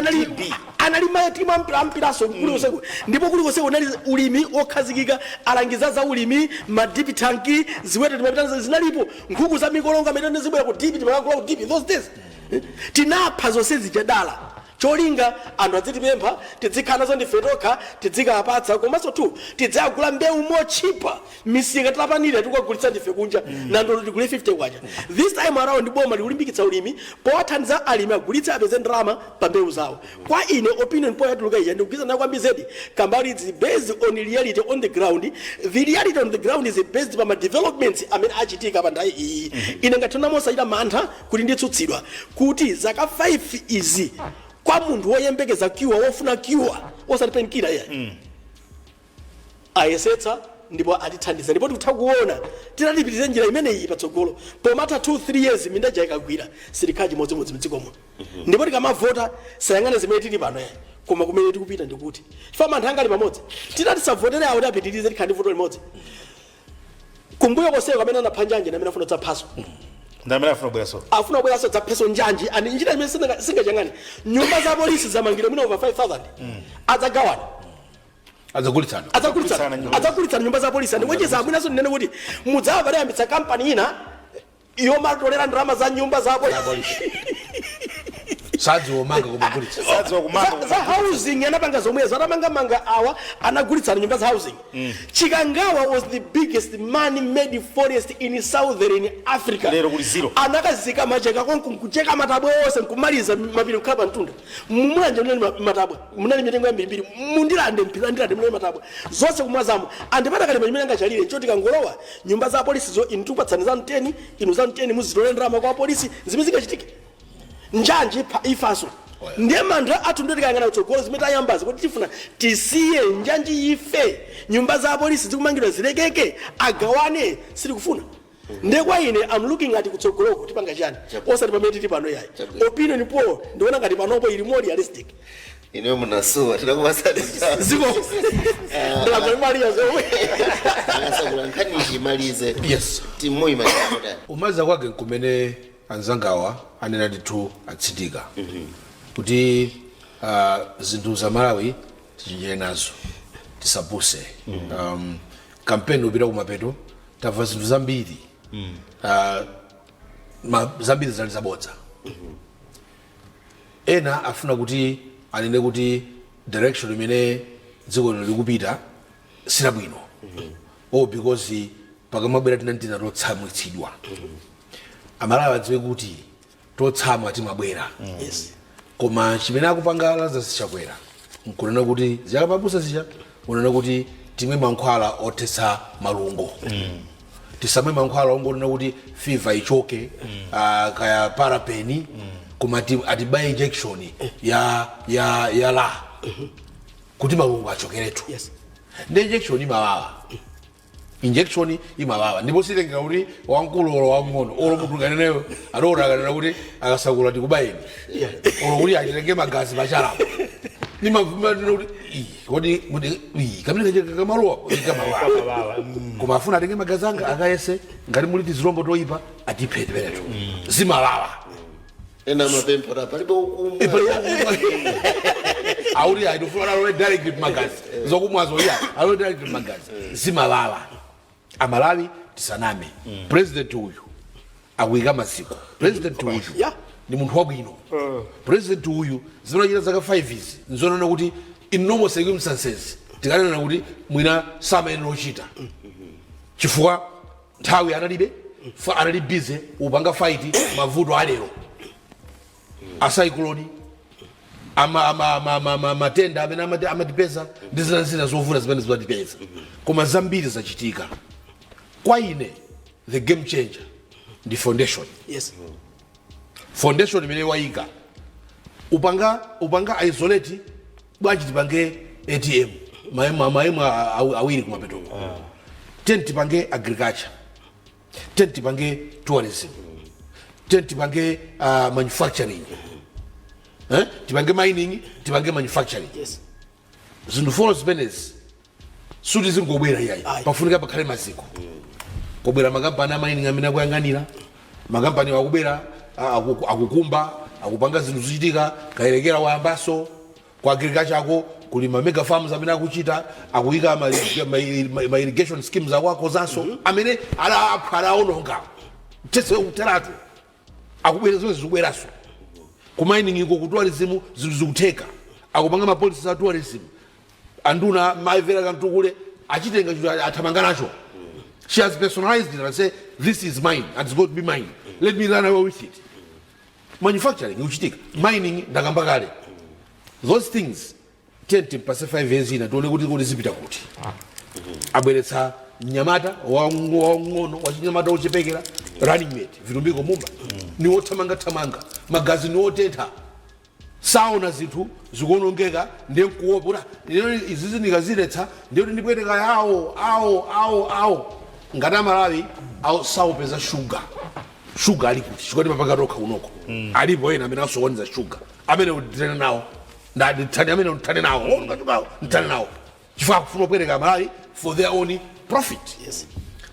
anali matimu ampiraso kulikonse, ndipo kulikonse kunali ulimi wokhazikika, alangiza za ulimi, ma dip tank, ziweto timapita zinalipo, nkhuku za mikolongo amene zibwera ku dip, timakagula ku dip those days. Tinapha zonse zijadala cholinga anthu adzitipempha, tizikhala nazo ndife tokha, tizikapatsa, komanso tu tidzagula mbewu mochipa misika tilapanira, tikukagulitsa ndife kunja, nandolo tigule 50 kwacha. This time around boma likulimbikitsa ulimi powathandiza alimi agulitse, apeze ndalama pa mbewu zawo. Kwa ine, opinion poll yatuluka ija ndikugwirizana nayo kwambiri zedi, kambali it's based on reality on the ground. The reality on the ground is based pa ma developments amene achitika pa nthawi iyi. Ine ngathana mosachita mantha kuti nditsutsidwa kuti zaka 5 izi, kwa munthu woyembekeza cure, wofuna cure osati painkiller iyayi, ayesetsa ndipo atithandiza, ndipo tikutha kuona titatipitirize njira imeneyi patsogolo, pomatha 2 3 years minda ija ikagwira, sitikhala chimodzimodzi mdziko muno. Ndipo tikamavota sayang'ane zimene tili pano yayi, koma kumene tikupita. Ndikuti chifukwa mantha anga ali pamodzi, titati tisavotere awo apitirize, tikhala ndi voto limodzi kumbuyo koseko amene anapha njanji amene afuna kudzaphaso. Ndi amene afuna kubweranso. Afuna kubweranso dzapheso njanji. Ani njira imene singachang'ane, nyumba za polisi zamangidwa mwina over 5000, adzagawana. Adzagulitsana. Adzagulitsana. Nyumba. Adzagulitsana nyumba za polisi. Andikuonjeza mwinanso ndinene kuti mudzava padayambitsa kampani ina yomatolera ndalama za nyumba za polisi. Sadziwa manga kumagulitsa. Sadziwa kumanga. Za housing anapanga zomwezo, anamangamanga awa, anagulitsana nyumba za housing. Chikangawa was the biggest man made forest in Southern Africa. Lero kuli zero. Anakazika macheka konku nkucheka matabwa onse nkumaliza mapiri kukhala pamtunda. Mumulanje munali matabwa, munali mitengo yambirimbiri, mundilande mpira ndilande munali matabwa zonse kumwazamo. Andipata chimene angachalire choti kangolowa nyumba za polisi zo, inu tikupatsani za mteni, inu za mteni muzitole ndalama kwa polisi, zimene zingachitike. Njanji ifanso. Ndiye mantha athu ndiye tikayang'ana kutsogolo, zimene tayambazi, kuti tifuna tisiye njanji ife, nyumba za apolisi zikumangidwa zilekeke, agawane, sitikufuna. Ndiye kwa ine, I'm looking at kutsogoloko tipanga chani, osati pamene tili pano yayi. Opinion poll ndiona ngati panopo ili more realistic. Ineyo munasuwa, tinakupasani. Ziko ndalagwalimaliya zomwe. Akasakula, nkhani ichimalize. Yes. Timuyimaliza. Umaliza kwake kumene anzangawa anena ndithu, atsindika kuti zinthu za Malawi tichenjere nazo, tisapuse. Kampeni upita kumapeto, tamva zinthu zambiri, zambiri zali zabodza. Ena afuna kuti anene kuti direction imene dziko lino likupita silabwino, oh, because pakamabwera tinantina totsamwitsidwa. Amalawi adziwe kuti totsamwa timabwera, koma chimene akupanga Lazarus Chakwera nkunena kuti ziyakapabusa zija, unena kuti timwe mankhwala othetsa malungo, tisamwe mankhwala ongonena kuti fever ichoke, kaya parapeni, koma atibaye injection ya la kuti malungo achokeretu. Ndi injection imawawa, injection imawawa, ndipo sitengera kuti wamkulu olo wamng'ono olo munthu kaneneyo adaona akanena kuti akasakula tikubayeni olo kuti achitenge magazi pachalapo, nimavuma kuti "Ii, kodi kuti ii, kamene kache kamalowa kamawawa, koma afuna atenge magazi anga akayese ngati muli tizilombo toyipa, atiphe tipeneto, zimawawa. Ena amapempha kuti palibe ukumwa. Auti aitofuna alowe direct magazi, zokumwazo iya alowe direct magazi, zimawawa. Amalawi tisaname, president uyu akuyika maziko. President uyu ndi munthu wabwino. President uyu zimene zaka 5 izi nzonena kuti in normal circumstances tikanena kuti mwina samayenera ochita, chifukwa nthawi analibe, anali busy upanga fight mavuto alero a cyclone, matenda amene amatipeza ndi zina zina zovuta zimene zimatipeza. Koma zambiri zachitika. Kwa ine, the game changer ndi foundation. Foundation imene wayika, upanga isolate bwanji, tipange ATM ma M awiri kumapetoko, ten tipange agriculture, ten tipange tourism, ten tipange manufacturing, eh? Tipange mining, tipange manufacturing. Zinthu four zimenezi suti zingobwera iyayi. Ayi. Pafunika pakhale maziko. Kobwera makampani a mining amene akuyang'anira makampani, akubwera, akukumba, akupanga zinthu zichitika. Kayerekera wayambaso ku agriculture ako, kuli ma mega farms amene akuchita, akuyika ma irrigation schemes ako, akozanso amene alaononga tese kuteratu, akubwera zimene zikubweranso ku mining iko, ku tourism zinthu zikutheka, akupanga ma policies a tourism. Anduna maivera Kamtukule achitenga chinthu, athamanga nacho. She has personalized it and say, "This is mine and it's going to be mine, let me run away with it." Manufacturing ikuchitika, mining ndakamba kale. Those things, tiye timpase 5 years ina, tione kuti zipita kuti. Abweretsa mnyamata wang'ono, wachinyamata wochepekera, running mate Vitumbiko Mumba, ni wothamangathamanga, magazi ni wotentha, saona zinthu zikuonongeka, ndiye nkuopa kuti izizi ndikaziletsa ndiye kuti ndipweteka yawo awo awo awo. Ngati Amalawi awo saupeza shuga, shuga ali kuti? Shuga timapanga tokha kunoko. Alipo ena amene asokoneza shuga, amene ndithane nawo, ndithane amene ndithane nawo, onga shugawo ndithane nawo, chifukwa akufuna kupweteka Amalawi for their own profit.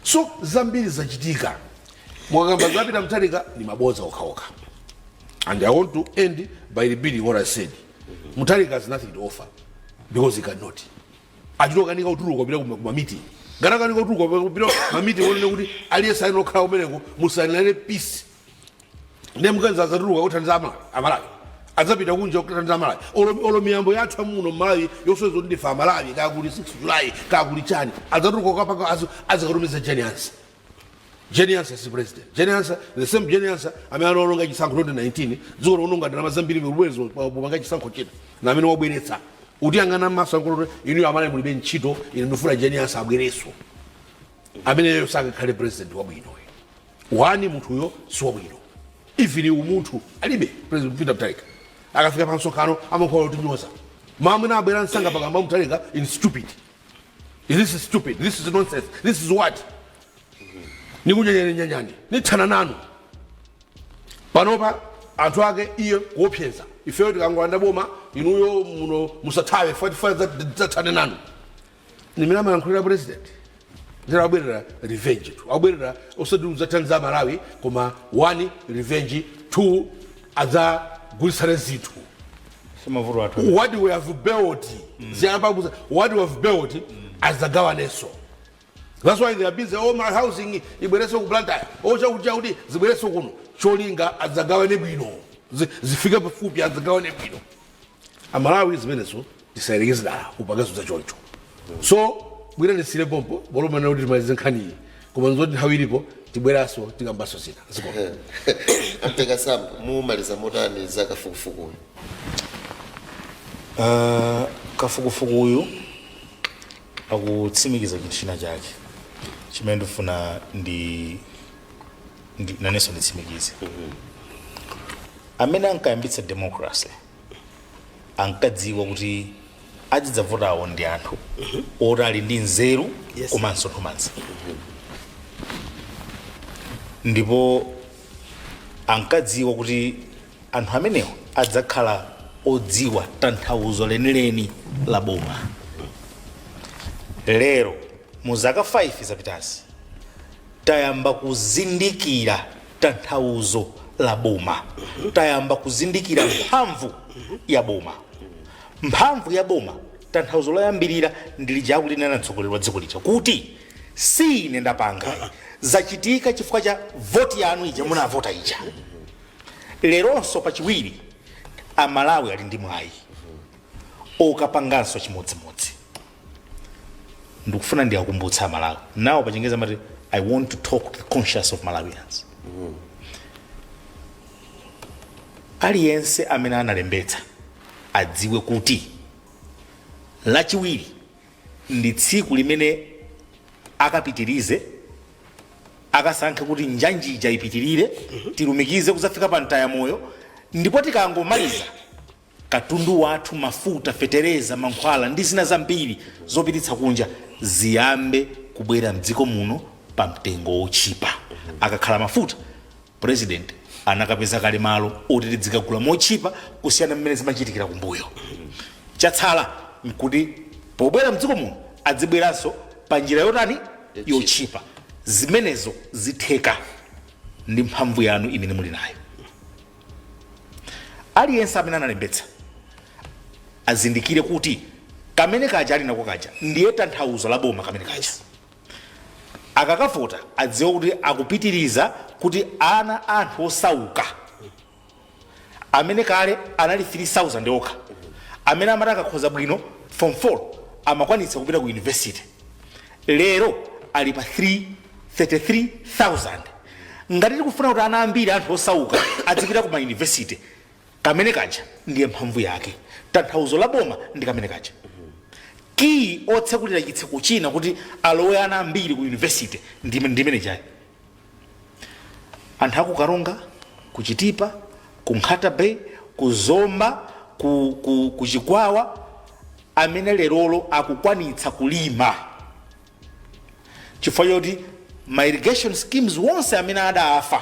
So zambiri zachitika. Mwakamba zapita Mutharika ni mabodza okhaokha. And I want to end by repeating what I said: Mutharika has nothing to offer because he cannot. Achitokanika kutuluka kupita kuma meeting. Ngatakanika kutuluka kupita ma meeting onene kuti aliyense ayina okhala kumeneko musainirane peace, ndiye mkanzi azatuluka kuthandiza Amalawi, adzapita kunja kuthandiza Amalawi? Olo miyambo yathu amuno Mmalawi yosoweza kuti ndife Amalawi, kaya kuli 6 July, kaya kuli chani, adzatuluka kukapanga azikatumiza Jane Ansah. Jane Ansah si president. Jane Ansah, the same Jane Ansah amene anaononga chisankho 2019, dziko liononga ndalama zambiri mubwezo popanga chisankho china, na amene wabweretsa utiyang'ana m'maso ankolo inu Amalawi mulibe ntchito, ine ndifuna Jane Ansah abwereso. Ameneyo sangakhale president wabwino. Wani munthuyo si wabwino. Even umunthu alibe. President Peter Mutharika akafika pa msonkhano amakhala kutinyoza. Mamwena abwera msanga pakamba Mutharika in stupid, this is stupid, this is nonsense, this is what nikunyanyanyanyanyi nithana nanu. Panopa anthu ake iye kuopseza ifeyo, tikangolanda boma inuyo muno musathawe, tidzathane nanu. Nimene amayankhulira president ndero abwerera revenge tu, abwerera osati udzathandiza Malawi, koma one, revenge; two, adzagulitsane zinthu. Mavuto athu. What we have built, ziyamba what we have built, adzagawanenso. That's why they are busy. Oh, my housing ibwereso ku Blantyre, oh, chakuti chakuti zibwereso kuno, cholinga adzagawane bwino. Zifike pafupi, adzagawane bwino. Amalawi, zimenezo tisayerekeze dala kupangazo za choncho. So bwera ndisire pompo bolomana kuti timalize nkhaniyi, koma nzoti nthawi ilipo, tibweranso tikambaso zina zikoma. Ampeka Sambo, mumaliza motani za kafukufukuyu? Kafukufuku uyu akutsimikiza chinthu china chake chimene ndifuna ndi nanenso nditsimikize. Amene ankayambitsa democracy ankadziwa kuti azidzavotawo ndi anthu oti ali ndi nzeru komanso nthumanzi, ndipo ankadziwa kuti anthu amenewo adzakhala odziwa tanthauzo lenileni la boma. Lero mu zaka 5 zapitazi tayamba kuzindikira tanthauzo la boma, tayamba kuzindikira mphamvu ya boma. Mphamvu ya boma, tanthauzo loyambirira ndi lija akulinena mtsogoleri wa dziko lija kuti si ine ndapanga, zachitika chifukwa cha voti yanu ija munavota ija. Leronso pachiwiri Amalawi ali ndi mwayi okapanganso chimodzimodzi. Ndikufuna ndiyakumbutsa Amalawi nawo, pachingerezi amati "I want to talk to the conscience of Malawians." Aliyense amene analembetsa adziwe kuti Lachiwiri ndi tsiku limene akapitirize, akasankhe kuti njanjija ipitirire, tilumikize kuzafika pa Mtayamoyo, ndipo tikangomaliza katundu wathu, mafuta, fetereza, mankhwala ndi zina zambiri zopititsa kunja ziyambe kubwera mdziko muno pa mtengo wochipa. Akakhala mafuta, president anakapeza kale malo oti tidzikagula mochipa kusiyana mmene zimachitikira kumbuyo. Chatsala nkuti pobwera mdziko muno adzibweranso pa njira yotani? Yochipa. Zimenezo zitheka ndi mphamvu yanu imene muli nayo. Aliyense amene analembetsa azindikire kuti kamene kaja ali nako kaja ndiye tanthauzo la boma. Kamene kaja akakavota adziwe kuti akupitiriza kuti ana anthu osauka amene kale anali 3000 okha, amene amati akakhoza bwino form 4 amakwanitsa kupita ku university, lero ali pa 3 33,000. Ngati tikufuna kuti ana ambiri anthu osauka adzipita ku ma university, kamene kaja ndiye mphamvu yake. Tanthauzo la boma ndi kamene kaja, kiyi otsekulira chitseko china kuti alowe ana ambiri ku university ndimene chayi. Anthu aku Karonga, ku Chitipa, ku Nkhata Bay, ku Zomba, ku Chikwawa amene lerolo akukwanitsa kulima chifukwa choti ma irrigation schemes wonse amene adafa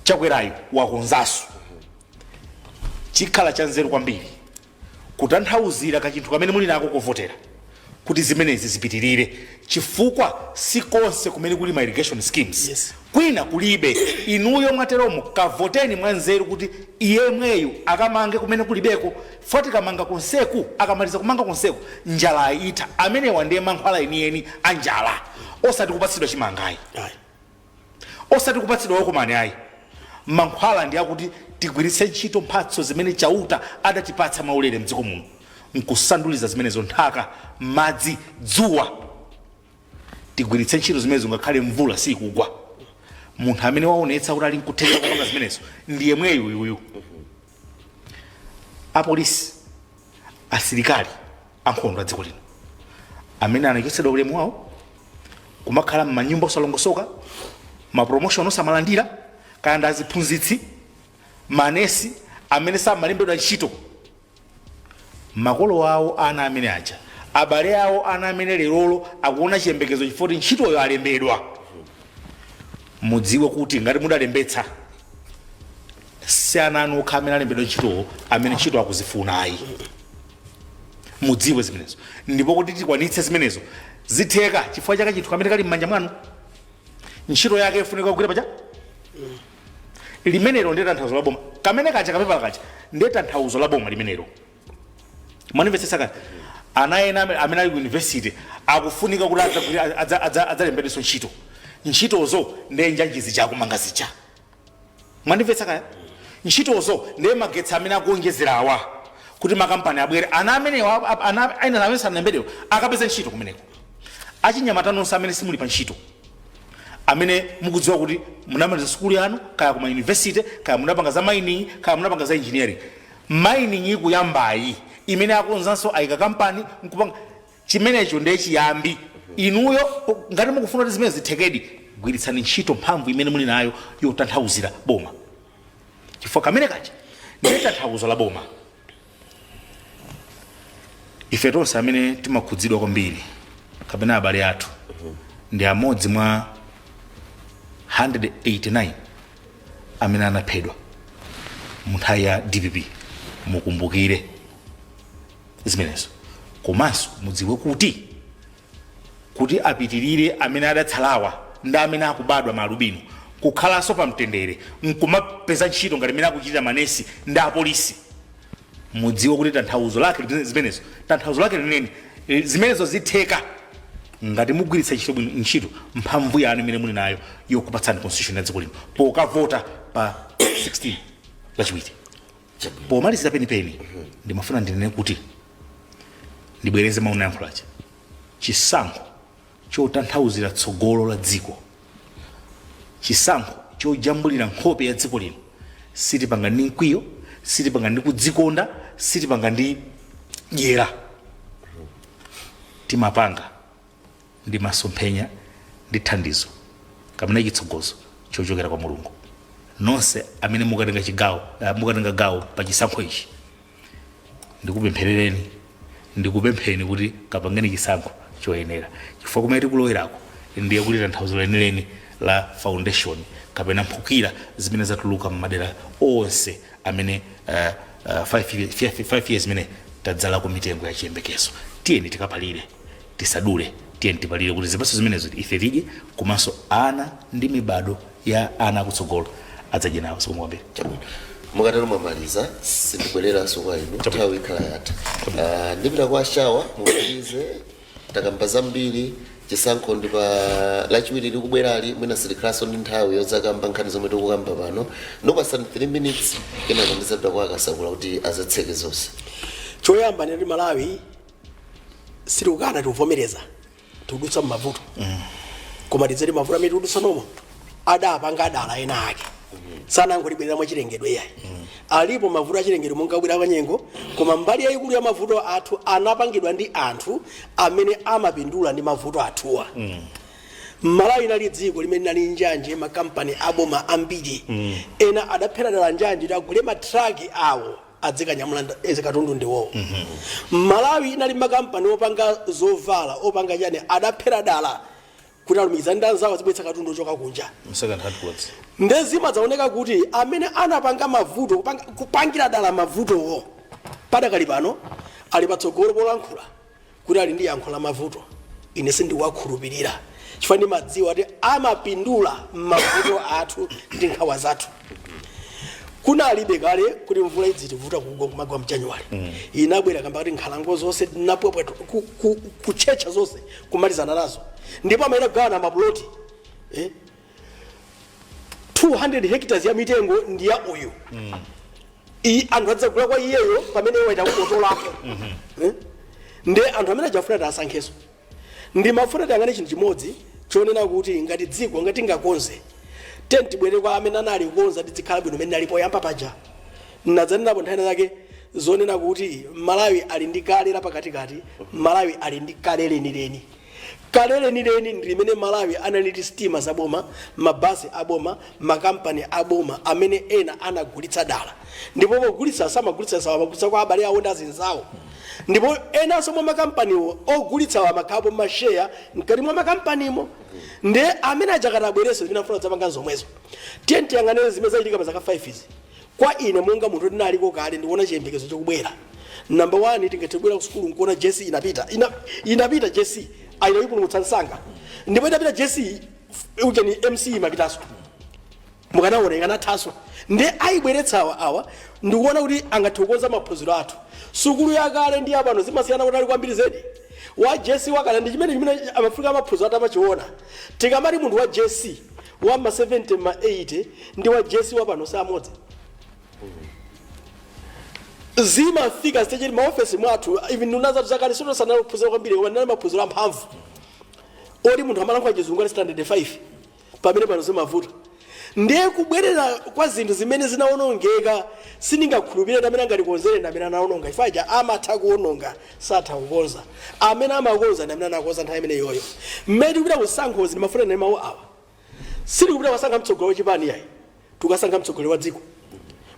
Chakwerayo wakonzanso, chikhala cha nzeru kwambiri kutanthauzira kachinthu kamene muli nako kovotera kuti zimenezi zipitirire, chifukwa si konse kumene kuli ma irrigation schemes. Kwina kulibe. Inuyo mwateromo kavoteni mwanzeru kuti iyemweyo akamange kumene kulibeko. Foti kamanga konseku, akamaliza kumanga konseku njala itha. Amenewa ndiye mankhwala enieni a njala, osati kupatsidwa chimangayi, osati kupatsidwa wakumani ayi. Mankhwala ndi akuti tigwiritse ntchito mphatso zimene Chauta adatipatsa mwaulere mdziko muno, nkusanduliza zimenezo, nthaka, madzi, dzuwa. Tigwiritse ntchito zimenezo ngakhale mvula sikugwa. Munthu amene waonetsa kuti ali nkuthekera kupanga zimenezo ndi yemweyo uyuyu. Apolisi, asilikali ankhondo a dziko lino amene anachotsedwa ulemu wawo, kumakhala m'manyumba osalongosoka, ma promotion osamalandira. Kaya ndi aziphunzitsi, manesi amene samalembedwa ntchito, makolo awo ana amene aja, abale awo ana amene lerolo akuona chiyembekezo chifukwa kuti ntchitoyo alembedwa, mudziwe kuti ngati mudalembetsa, si ana anu okha amene alembedwa ntchitowo amene ntchito akuzifuna ayi. Mudziwe zimenezo, ndipo kuti tikwanitse zimenezo zitheka chifukwa chaka chinthu kamene kali m'manja mwanu, ntchito yake ifunika kugwira pacha limenelo. Ndiye tanthauzo la boma kamene kacha, kapepala kacha ndiye tanthauzo la boma limenelo. Mwanimvetsetsa kati? Ana ena amene ali ku university akufunika kuti adzalembedwenso ntchito. Ntchitozo ndiye njanji chakumanga zija. Mwandimvetsa kaya? Ntchitozo ndiye magetsi amene akuonjezerawa kuti makampani abwere, ana amenewa, ana ena amene sanalembedwe akapeze ntchito kumeneko. Achinyamata nonse amene simuli pa ntchito, amene mukudziwa kuti munamaliza sukulu yanu, kaya kuma university, kaya munapanga za mining, kaya munapanga za engineering, mining ikuyambayi imene akonzanso ayika kampani nkupanga chimenecho ndiye chiyambi. Inuyo ngati mukufuna kuti zimene zithekedi, gwiritsani ntchito mphamvu imene muli nayo yotanthauzira boma, chifukwa kamene kaja ndiye tanthauzo la boma. Ife tonse amene timakhudzidwa kwambiri kapena abale athu ndi amodzi mwa 189 amene anaphedwa mu nthawi ya DPP, mukumbukire zimenezo. Komanso mudziwe kuti apitirire amene adatsalawa ndi amene akubadwa maalubino kukhalanso pamtendere nkumapeza ntchito ngati imene akuchitira manesi ndi apolisi, mudziwe kuti tanthauzo lake zimenezo, tanthauzo lake linene, zimenezo zitheka ngati mugwiritsa ntchito bwino ntchito mphamvu yanu imene muli nayo yokupatsani constitution ya dziko lino pokavota pa 16 Lachiwiri. Pomalizira penipeni, ndimafuna ndinene kuti ndibwereze mawu nayankhulacha: chisankho chotanthauzira tsogolo la dziko, chisankho chojambulira nkhope ya dziko lino, sitipanga ndi mkwiyo, sitipanga ndi kudzikonda, sitipanga ndi dyera. Timapanga ndi masomphenya ndi thandizo kapena chitsogozo chochokera kwa Mulungu. Nonse amene mukatenga chigawo, mukatenga gawo pa chisankho ichi, ndikupempherereni, ndikupempheni kuti kapangeni chisankho choyenera, chifukwa kumene tikulowerako ndiye kuti tanthauzo lenileni la foundation kapena mphukira zimene zatuluka m'madera onse amene 5 years imene tadzalako mitengo ya chiyembekezo. Tiyeni tikapalire, tisadule. Tiyeni tipalire kuti zipatso zimenezo ife tidye, komanso ana ndi mibado ya ana akutsogolo adzadye nawo. Zikomo kwambiri. Chabwino, mukatero mwamaliza, sindibwereranso kwa inu, nthawi ikhala yatha. Ndipita kwa Shawa, mumalize. Takamba zambiri. Chisankho ndi pa Lachiwiri likubwerali, mwina sitikhalanso ndi nthawi yodzakamba nkhani zomwe tikukamba pano. Ndikupasani 3 minutes, kenaka ndizapita kwa Akasakula kuti azatseke zonse. Choyamba nditi Malawi sitikukana, tikuvomereza tikudutsa mmavuto, koma tidzati mavuto amene tikudutsa nomo adapanga adala ena ake, sanangotibwerera mwachilengedwe iyayi. Alipo mavuto achilengedwe monga kubwera kwa nyengo, koma mbali yayikulu ya mavuto athu anapangidwa ndi anthu amene amapindula ndi mavuto athuwa. Malawi inali dziko limene linali njanje, makampani aboma ambiri ena adaphera dala njanje kuti agule matraki awo adzikanyamula katundu ndiwowo. Malawi inali makampani opanga zovala, opanga chani, adaphera dala kuti alumikizane ndi anzawo azibweretsa katundu ochoka kunja. Second hand clothes. Ndezima zaoneka kuti amene anapanga mavuto, kupangira dala mavutowo, padakali pano ali patsogolo polankhula kuti ali ndi yankho la mavuto. Ine sindikuwakhulupirira chifukwa ndimadziwa kuti amapindula mavuto athu ndi nkhawa zathu. Kunalibe kale kuti mvula idzitivuta kugwa kumagwa mu January. Inabwera kamba kuti nkhalango zonse tinapwepweta, kutchetcha zonse, kumalizana nazo, ndipo amayenera kugawana mapuloti, eh? 200 hectares ya mitengo ndi ya uyu. Anthu adzagula kwa iyeyo pamene iwo aita kukotolapo, eh? Nde anthu amene ajafuna tiasankheso, ndimafuna tiyang'ane chinthu chimodzi chonena kuti ngati dziko, ngati tingakonze, tiyeni tibwere kwa amene anali kukonza, tizikhala bwino mene ali poyamba paja. Nadzanirapo nthawi zake zonena kuti Malawi ali ndi kale la pakatikati, Malawi ali ndi kale lenileni. Kale lenileni ndi limene Malawi analiti sitima zaboma, mabasi aboma, makampani aboma amene ena anagulitsa dala, ndipo pogulitsa samagulitsa sawa, amagulitsa kwa abale awo ndi azinzawo. Ndipo enanso mwa makampaniwo ogulitsawo amakhalapo masheya mkati mwa makampanimo. Ndiye amene ajakati abwereso zimene afuna kudzapanga zomwezo. Tiye tiyang'anire zimene zachitika pa zaka 5 izi. Kwa ine monga munthu ndinaliko kale, ndikuona chiyembekezo chikubwera. Number 1, tingathe kubwera ku sukulu nkuona JC inapita, inapita JC, ayinayipulumutsa msanga. Ndipo itapita JC, ucheni MC imapitanso, mukanaona ikanathanso. Ndi ayibweretsawa awa, ndikuona kuti angathe kukonza maphunziro athu. Sukulu yakale ndi apano zimasiyana kutali kwambiri zedi. Wa JC wakale ndi chimene amafika amaphunziro athu amachiona. Tikamati munthu wa JC wa ma 70, ma 80 ndi wa JC wapano samodzi. Zimafika stage maofesi mwathu, even nduna zathu zakale sitosanali kuphunzira kwambiri, koma ndinali maphunziro amphamvu oti munthu amalankhula Chizungu ali standard 5. Pamene pano zimavuta. Ndiye kubwerera kwa zinthu zimene zinawonongeka, sindingakhulupirire amene angatikonzere ndi amene anawononga. Ifaja amatha kuwononga, satha kukonza. Amene amakonza ndi amene anakonza nthawi imene yoyo. Mmene tikupita kusankhozi, ndimafuna nene mawu awa: sitikupita kusankha mtsogoleri wachipani yayi, tikukasankha mtsogoleri wa dziko.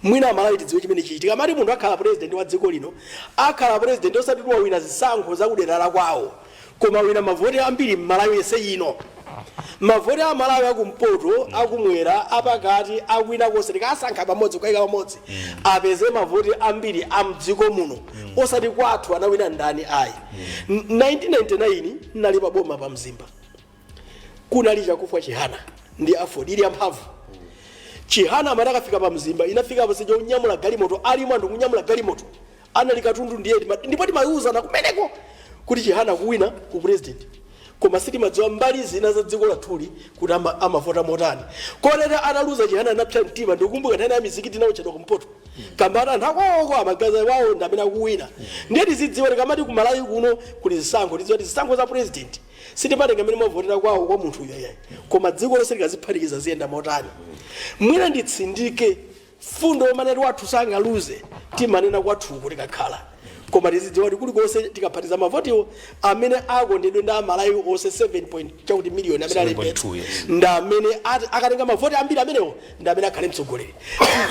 Mwina Amalawi tidziwe chimene chichitika. Amati munthu akhala president wa dziko lino, akhala president osati wawina zisankho zakudera la kwawo, koma wina mavoti ambiri m'Malawi yense ino. Mavoti a Malawi akumpoto, akumwera, apakati, akwina konse, tikasankha pamodzi, kukayika pamodzi, apeze mavoti ambiri a mdziko muno, osati kwathu anawina ndani ayi. 1999 nali pa boma pa Mzimba, kunali Chakufwa Chihana ndi Aford ili yamphamvu. Chihana amati akafika pa Mzimba, inafika paseja kunyamula galimoto, alimo anthu kunyamula galimoto, anali katundu. Ndiye ndipo timayuzana kumeneko kuti Chihana kuwina ku president, koma sitimadziwa mbali zina za dziko lathuli kuti amavota motani. Kotero ataluza Chihana anapsa mtima. Ndikukumbuka nthawi ya mizikiti inawotchedwa kumpoto, kambati anthu akwaoko amagaza wawo ndi amene akuwina. Ndiye tizidziwa, tikamati ku Malawi kuno kuli zisankho, tidziwa kuti zisankho za president sitimatenga mmene mwavotera kwawo kwa munthu uyo yayi, koma dziko lonse likaziphatikiza ziyenda motani. Mwina nditsindike fundo yomanati wathu sangaluze, timanena kwathuku tikakhala, koma tizidziwa kuti kulikonse tikaphatiza mavotiwo, amene akondedwe ndi Amalawi onse 7 point chakuti miliyoni amene alembetsa, 7.2, yes. ndi amene akatenga mavoti ambiri, amenewo ndi amene akhale mtsogoleri.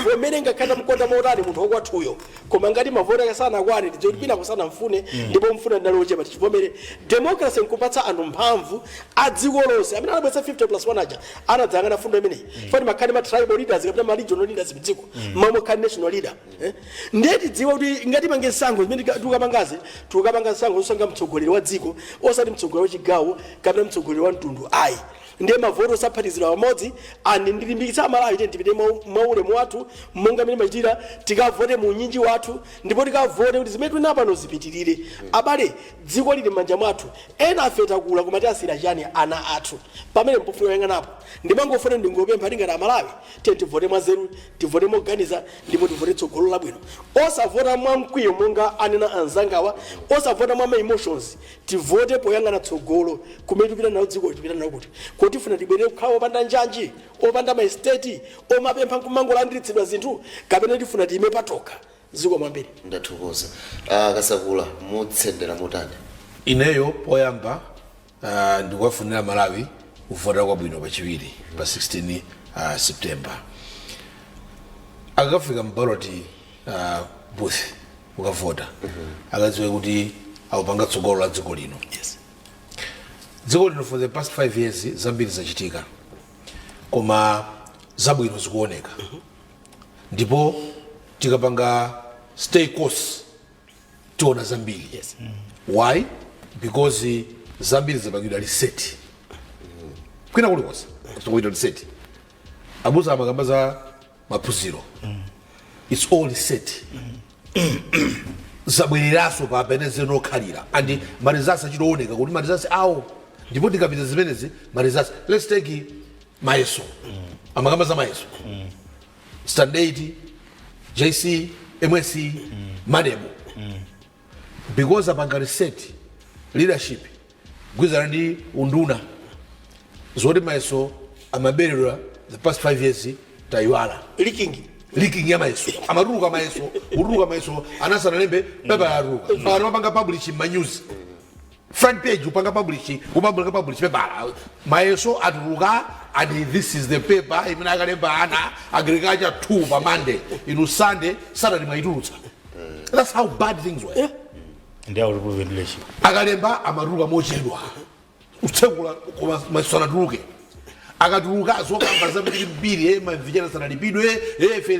Tivomere, ngakhale tamkonda motani munthu wakwathuyo, koma ngati mavoti ake sanakwane, tidziwe kuti kwina kusanamfune ndipo mfuna ndinali ochepa. Tichivomere, democracy nkupatsa anthu mphamvu a dziko lonse. Amene anabweretsa 50 plus 1 aja anadzayang'ana fundo imeneyi. Fani makhani ma tribal leaders kapena ma regional leaders mdziko mamwe khali national leader, eh? Ndiye tidziwe kuti ngati pange nsankho zimene tikukapangazi, tikukapanga nsankho zosankha mtsogoleri wa dziko, osati mtsogoleri wa chigawo kapena mtsogoleri wa mtundu ayi. Ndiye mavoti osaphatizidwa pamodzi. Ani ndilimbikitsa Amalawi, tiye tipite mwaulemu wathu monga mmene machitira, tikavote mu unyinji wathu, ndipo tikavote kuti zimene tili pano zipitirire. Abale, dziko lili m'manja mwathu. Ena afe takula, koma tiasiyira chani ana athu? Pamene mpofuna kuyang'anapo, ndimangofuna ndingopempha tingati Amalawi, tiye tivote mwanzeru, tivote moganiza, ndipo tivote tsogolo labwino, osavota mwamkwiyo monga anena anzangawa, osavota mwa ma emotions. Tivote poyang'ana tsogolo kumene tipita nalo dziko. Tipita nalo kuti? Kuti tifuna tibwerere kukhala opanda njanji, opanda maestate, omapempha nkumangolandiritsidwa zinthu, kapena tifuna tiyime patokha? Ziko mwambiri. Ndathokoza. Kasakula, mutsendera motani? Ineyo poyamba ndikuwafunira Malawi kuvota kwabwino pachiwiri pa 16 September. Akakafika m'ballot booth ukavota, akadziwe kuti akupanga tsogolo la dziko lino. Dziko lino for the past 5 years zambiri zachitika, koma zabwino zikuoneka, ndipo tikapanga stay course tiona zambiri. Why? Because zambiri zapangidwa reset kwina kulikonse, zikuita reset. Abusa amakamba za maphunziro, it's all reset, zabwereranso pa pene zinokhalira, and ma results achitooneka kuti ma results awo. Ndipo tikapita zimenezi ma results, let's take mayeso, amakamba za mayeso, standard 8, JC, MSC, MANEB, because apanga reset leadership gwizana ndi unduna, zoti mayeso amaberedwa the past 5 years tayiwala. Leaking. Leaking ya mayeso, amatuluka mayeso, kutuluka mayeso, anasanalembe pepa yatuluka, pano mapanga publish ma news. Front page upanga publish, upanga publish paper, mayeso atuluka, and this is the paper imene akalemba ana agriculture 2 pa Monday, inu Sunday, Saturday mwaitulutsa. That's how bad things were. Ndi akuti ventilation. Akalemba amatuluka mochedwa, kutsekula koma mayeso anatuluke. Akatuluka, zokamba zambiri mbiri, mavijana sanalipidwe, fe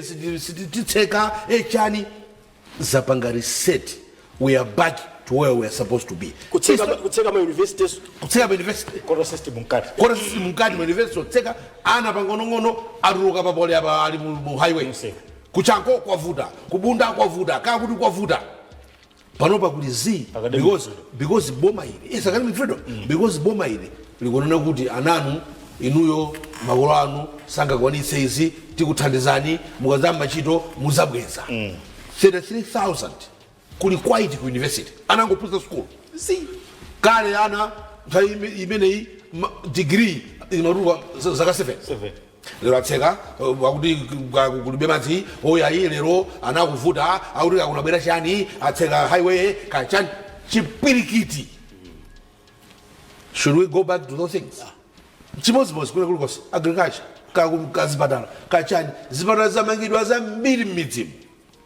titseka, chani zapanga reset. We are back to where we are supposed to be. Kutseka ma universities. Kutseka ma university. Quota system mkati. Quota system mkati, ma university otseka, ana pang'onong'ono atuluka papole apa ali mu highway. Mseka. Kuchanko kwavuta, kubunda kwavuta, kakuti kwavuta. Panopa kuli z Academic because boma ili, yes, academic freedom, because boma ili likunena kuti ananu inuyo makolo anu sangakwanitse izi, tikuthandizani, mukazamba ntchito muzabweza. 33,000 kuli quiet ku university, anangophunzira school. Si. Kale ana nthawi imeneyi degree imatuluka zaka 7. 7. Lero atseka, akuti kulibe madzi oyayi. Lero anakuvuta, akuti akunabwera chani, atseka highway kachani, chipwirikiti. Should we go back to those things? Chimodzimodzi kuna kulikonse, agriculture, kazipatala, kachani, zipatala zamangidwa zambiri m'midzimu,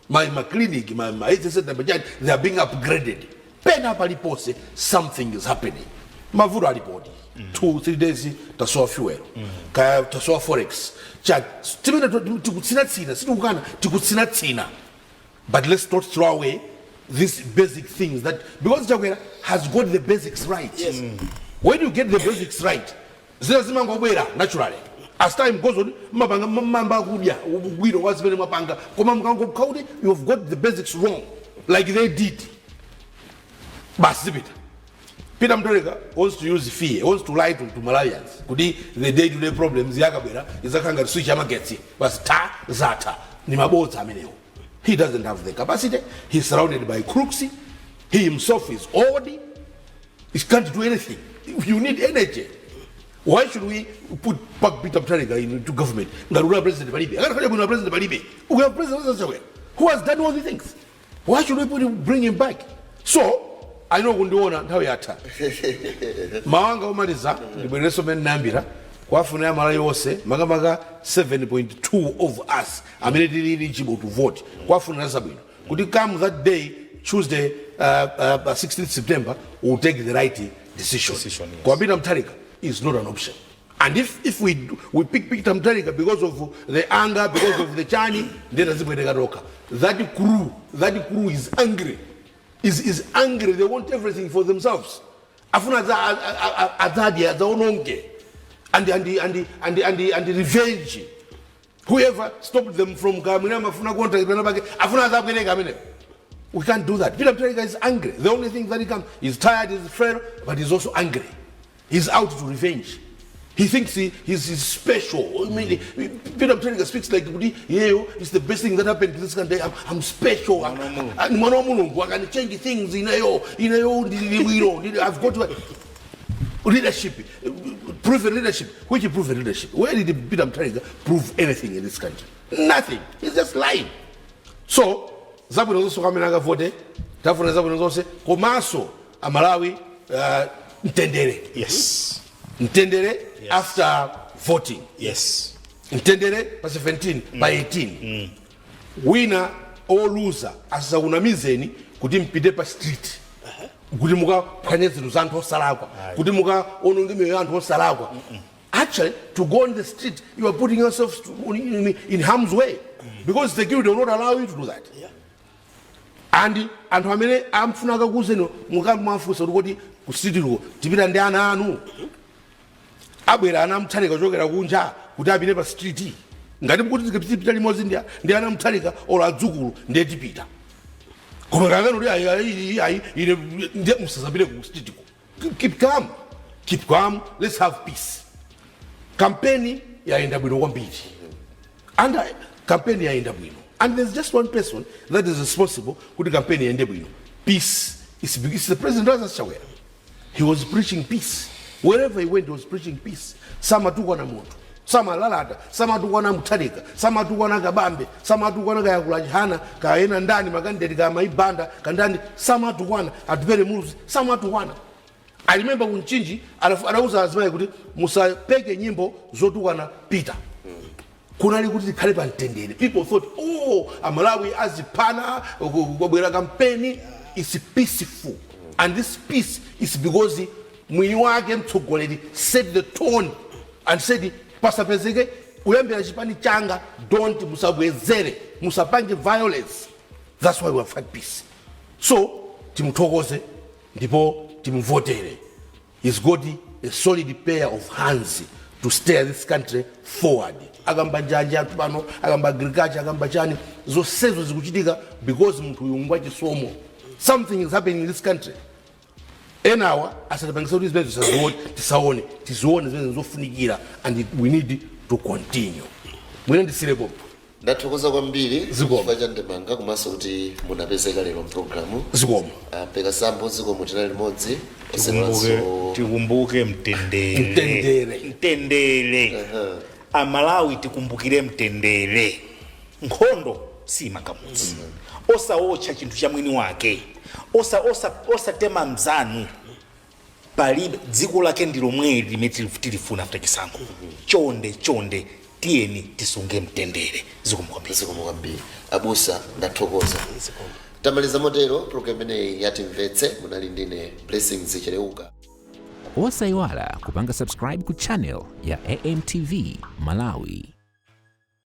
ma clinic, ma health center, machani, they are being upgraded. Pena paliponse something is happening. Mavuto alipodi. 2-3 days tasowa fuel, kaya tasowa forex, chani, timene tikutsinatsina, sitikukana, tikutsinatsina, but let's not throw away these basic things that, because Chakwera has got the basics right. When you get the basics right, zina zimangobwera naturally as time goes on. Mapanga mamba kudya ubwino kwa zimene mwapanga, koma mukangokha kuti you've got the basics wrong like they did, basi zipita. Peter Mutharika wants to use fear, wants to lie to Malawians kuti the day to day problems yakabwera izakhala ngati switch yamagetsi, basi ta zatha. Ni mabodza amenewo. He doesn't have the capacity. He's surrounded by crooks. He himself is old. He can't do anything. You need energy. Why should we put back Peter Mutharika into government ngati uli president palibe? Akanakhala bwino president palibe. We have President Chakwera who has done all the things. Why should we bring him back? So I know kundiona nthawi yatha. Mawanga omaliza, ndibwererenso mmene ndinayambira kuwafunira Malawi onse, makamaka 7.2 of us amene tili eligible to vote, kuwafunira zabwino kuti come that day, Tuesday, 16th September, we'll take the right decision. Decision, yes. Koma Peter Mutharika is not an option. And if we pick Peter Mutharika because of the anger, because of the chani, then azibwereka toka. That crew is angry, is angry. They want everything for themselves. Afuna adzadye, adzaononge and revenge whoever stopped them from kamwina amafuna contract pena pake, afuna azabwereka amene. We can't do that. Peter Mutharika is angry. The only thing that he can, he's tired, he's frail, but he's also angry. He's out to revenge. He thinks he's special. I mean, Peter Mutharika speaks like kuti yeyo it's the best thing that happened to this country. I'm special. Mwana wa Mulungu. I can change things. Ineyo, ineyo ndili bwino. I've got to leadership, proven leadership. Which proven leadership? Where did Peter Mutharika prove anything in this country? Nothing. He's just lying. So zabwino zonse kwamene akavote, tafuna zabwino zonse, komanso Amalawi, mtendere. Mtendere after voting. Mtendere pa 17, pa 18. Wina oluza asakunamizeni kuti mpite pa street kuti mukaphwanye zinthu za anthu osalakwa, kuti mukaononge miyoyo ya anthu osalakwa. Actually, to go on the street, you are putting yourself in harm's way because security will not allow you to do that. And anthu amene amfuna akakuuzeni, mukamwafunsa kuti ku street tipita ndi ana anu? Abwera ana Mutharika kuchokera kunja kuti apite pa street? Ngati mukuti tipita limodzi ndi ana Mutharika olo adzukulu, ndiye tipita, koma kakano kuti ayi, ayi, ayi, ine ndiye musazapite ku street ko. Keep calm, keep calm. Let's have peace. Kampeni yayenda bwino kwambiri, and kampeni yayenda bwino, and there's just one person that is responsible kuti kampeni yayende bwino, peace, is the President Lazarus Chakwera. He was preaching peace wherever he went. He was preaching peace. Samatukwana munthu, samalalata, samatukwana Mutharika, samatukwana Kabambe, samatukwana kayakula Chihana, kaena ndani, ma candidate, ka Maibanda kandani, samatukwana Atupele Muluzi, samatukwana. I remember ku Mchinji anauza azimayi kuti musapeke nyimbo zotukwana Peter. Kunali kuti tikhale pa mtendere. People thought, "Oh, Amalawi aziphana, kwabwera kampeni." It's peaceful, and this peace is because mwini wake mtsogoleri set the tone and said, "Pasapezeke kuyambira chipani changa, don't, musabwezere, musapange violence." That's why we have had peace. So timuthokoze ndipo timuvotere. He's got a solid pair of hands to steer this country forward. Akamba njanja anthu pano, akamba agriculture, akamba chani, zonsezo zikuchitika because munthu uyu ngwachisomo. Something is happening in this country. Enawa asatipangisa kuti zimene tisazione, tisaone, tizione zimene zofunikira, and we need to continue. Mwina ndisirepo. Ndathokoza kwambiri Zikomo. chifukwa cha ndemanga komanso kuti munapezeka lero mpulogalamu. Zikomo. Mpeka sambo, zikomo, tinali limodzi. Tikumbuke, Osewanso. tikumbuke mtendere. Mtendere. Mtendere, Amalawi, tikumbukire mtendere. Nkhondo simanga mudzi. Osawotcha chinthu cha mwini wake, osatema mzanu. Palibe dziko lake ndi lomweli limene tilifuna after chisankho. Chonde, chonde, tiyeni tisunge mtendere. Zikomo kwambiri. Zikomo kwambiri, abusa, ndathokoza. Tamaliza motero program imeneyi yatimvetse. Munali ndine Blessings Cheleuka. Osayiwala kupanga subscribe ku channel ya AMTV Malawi.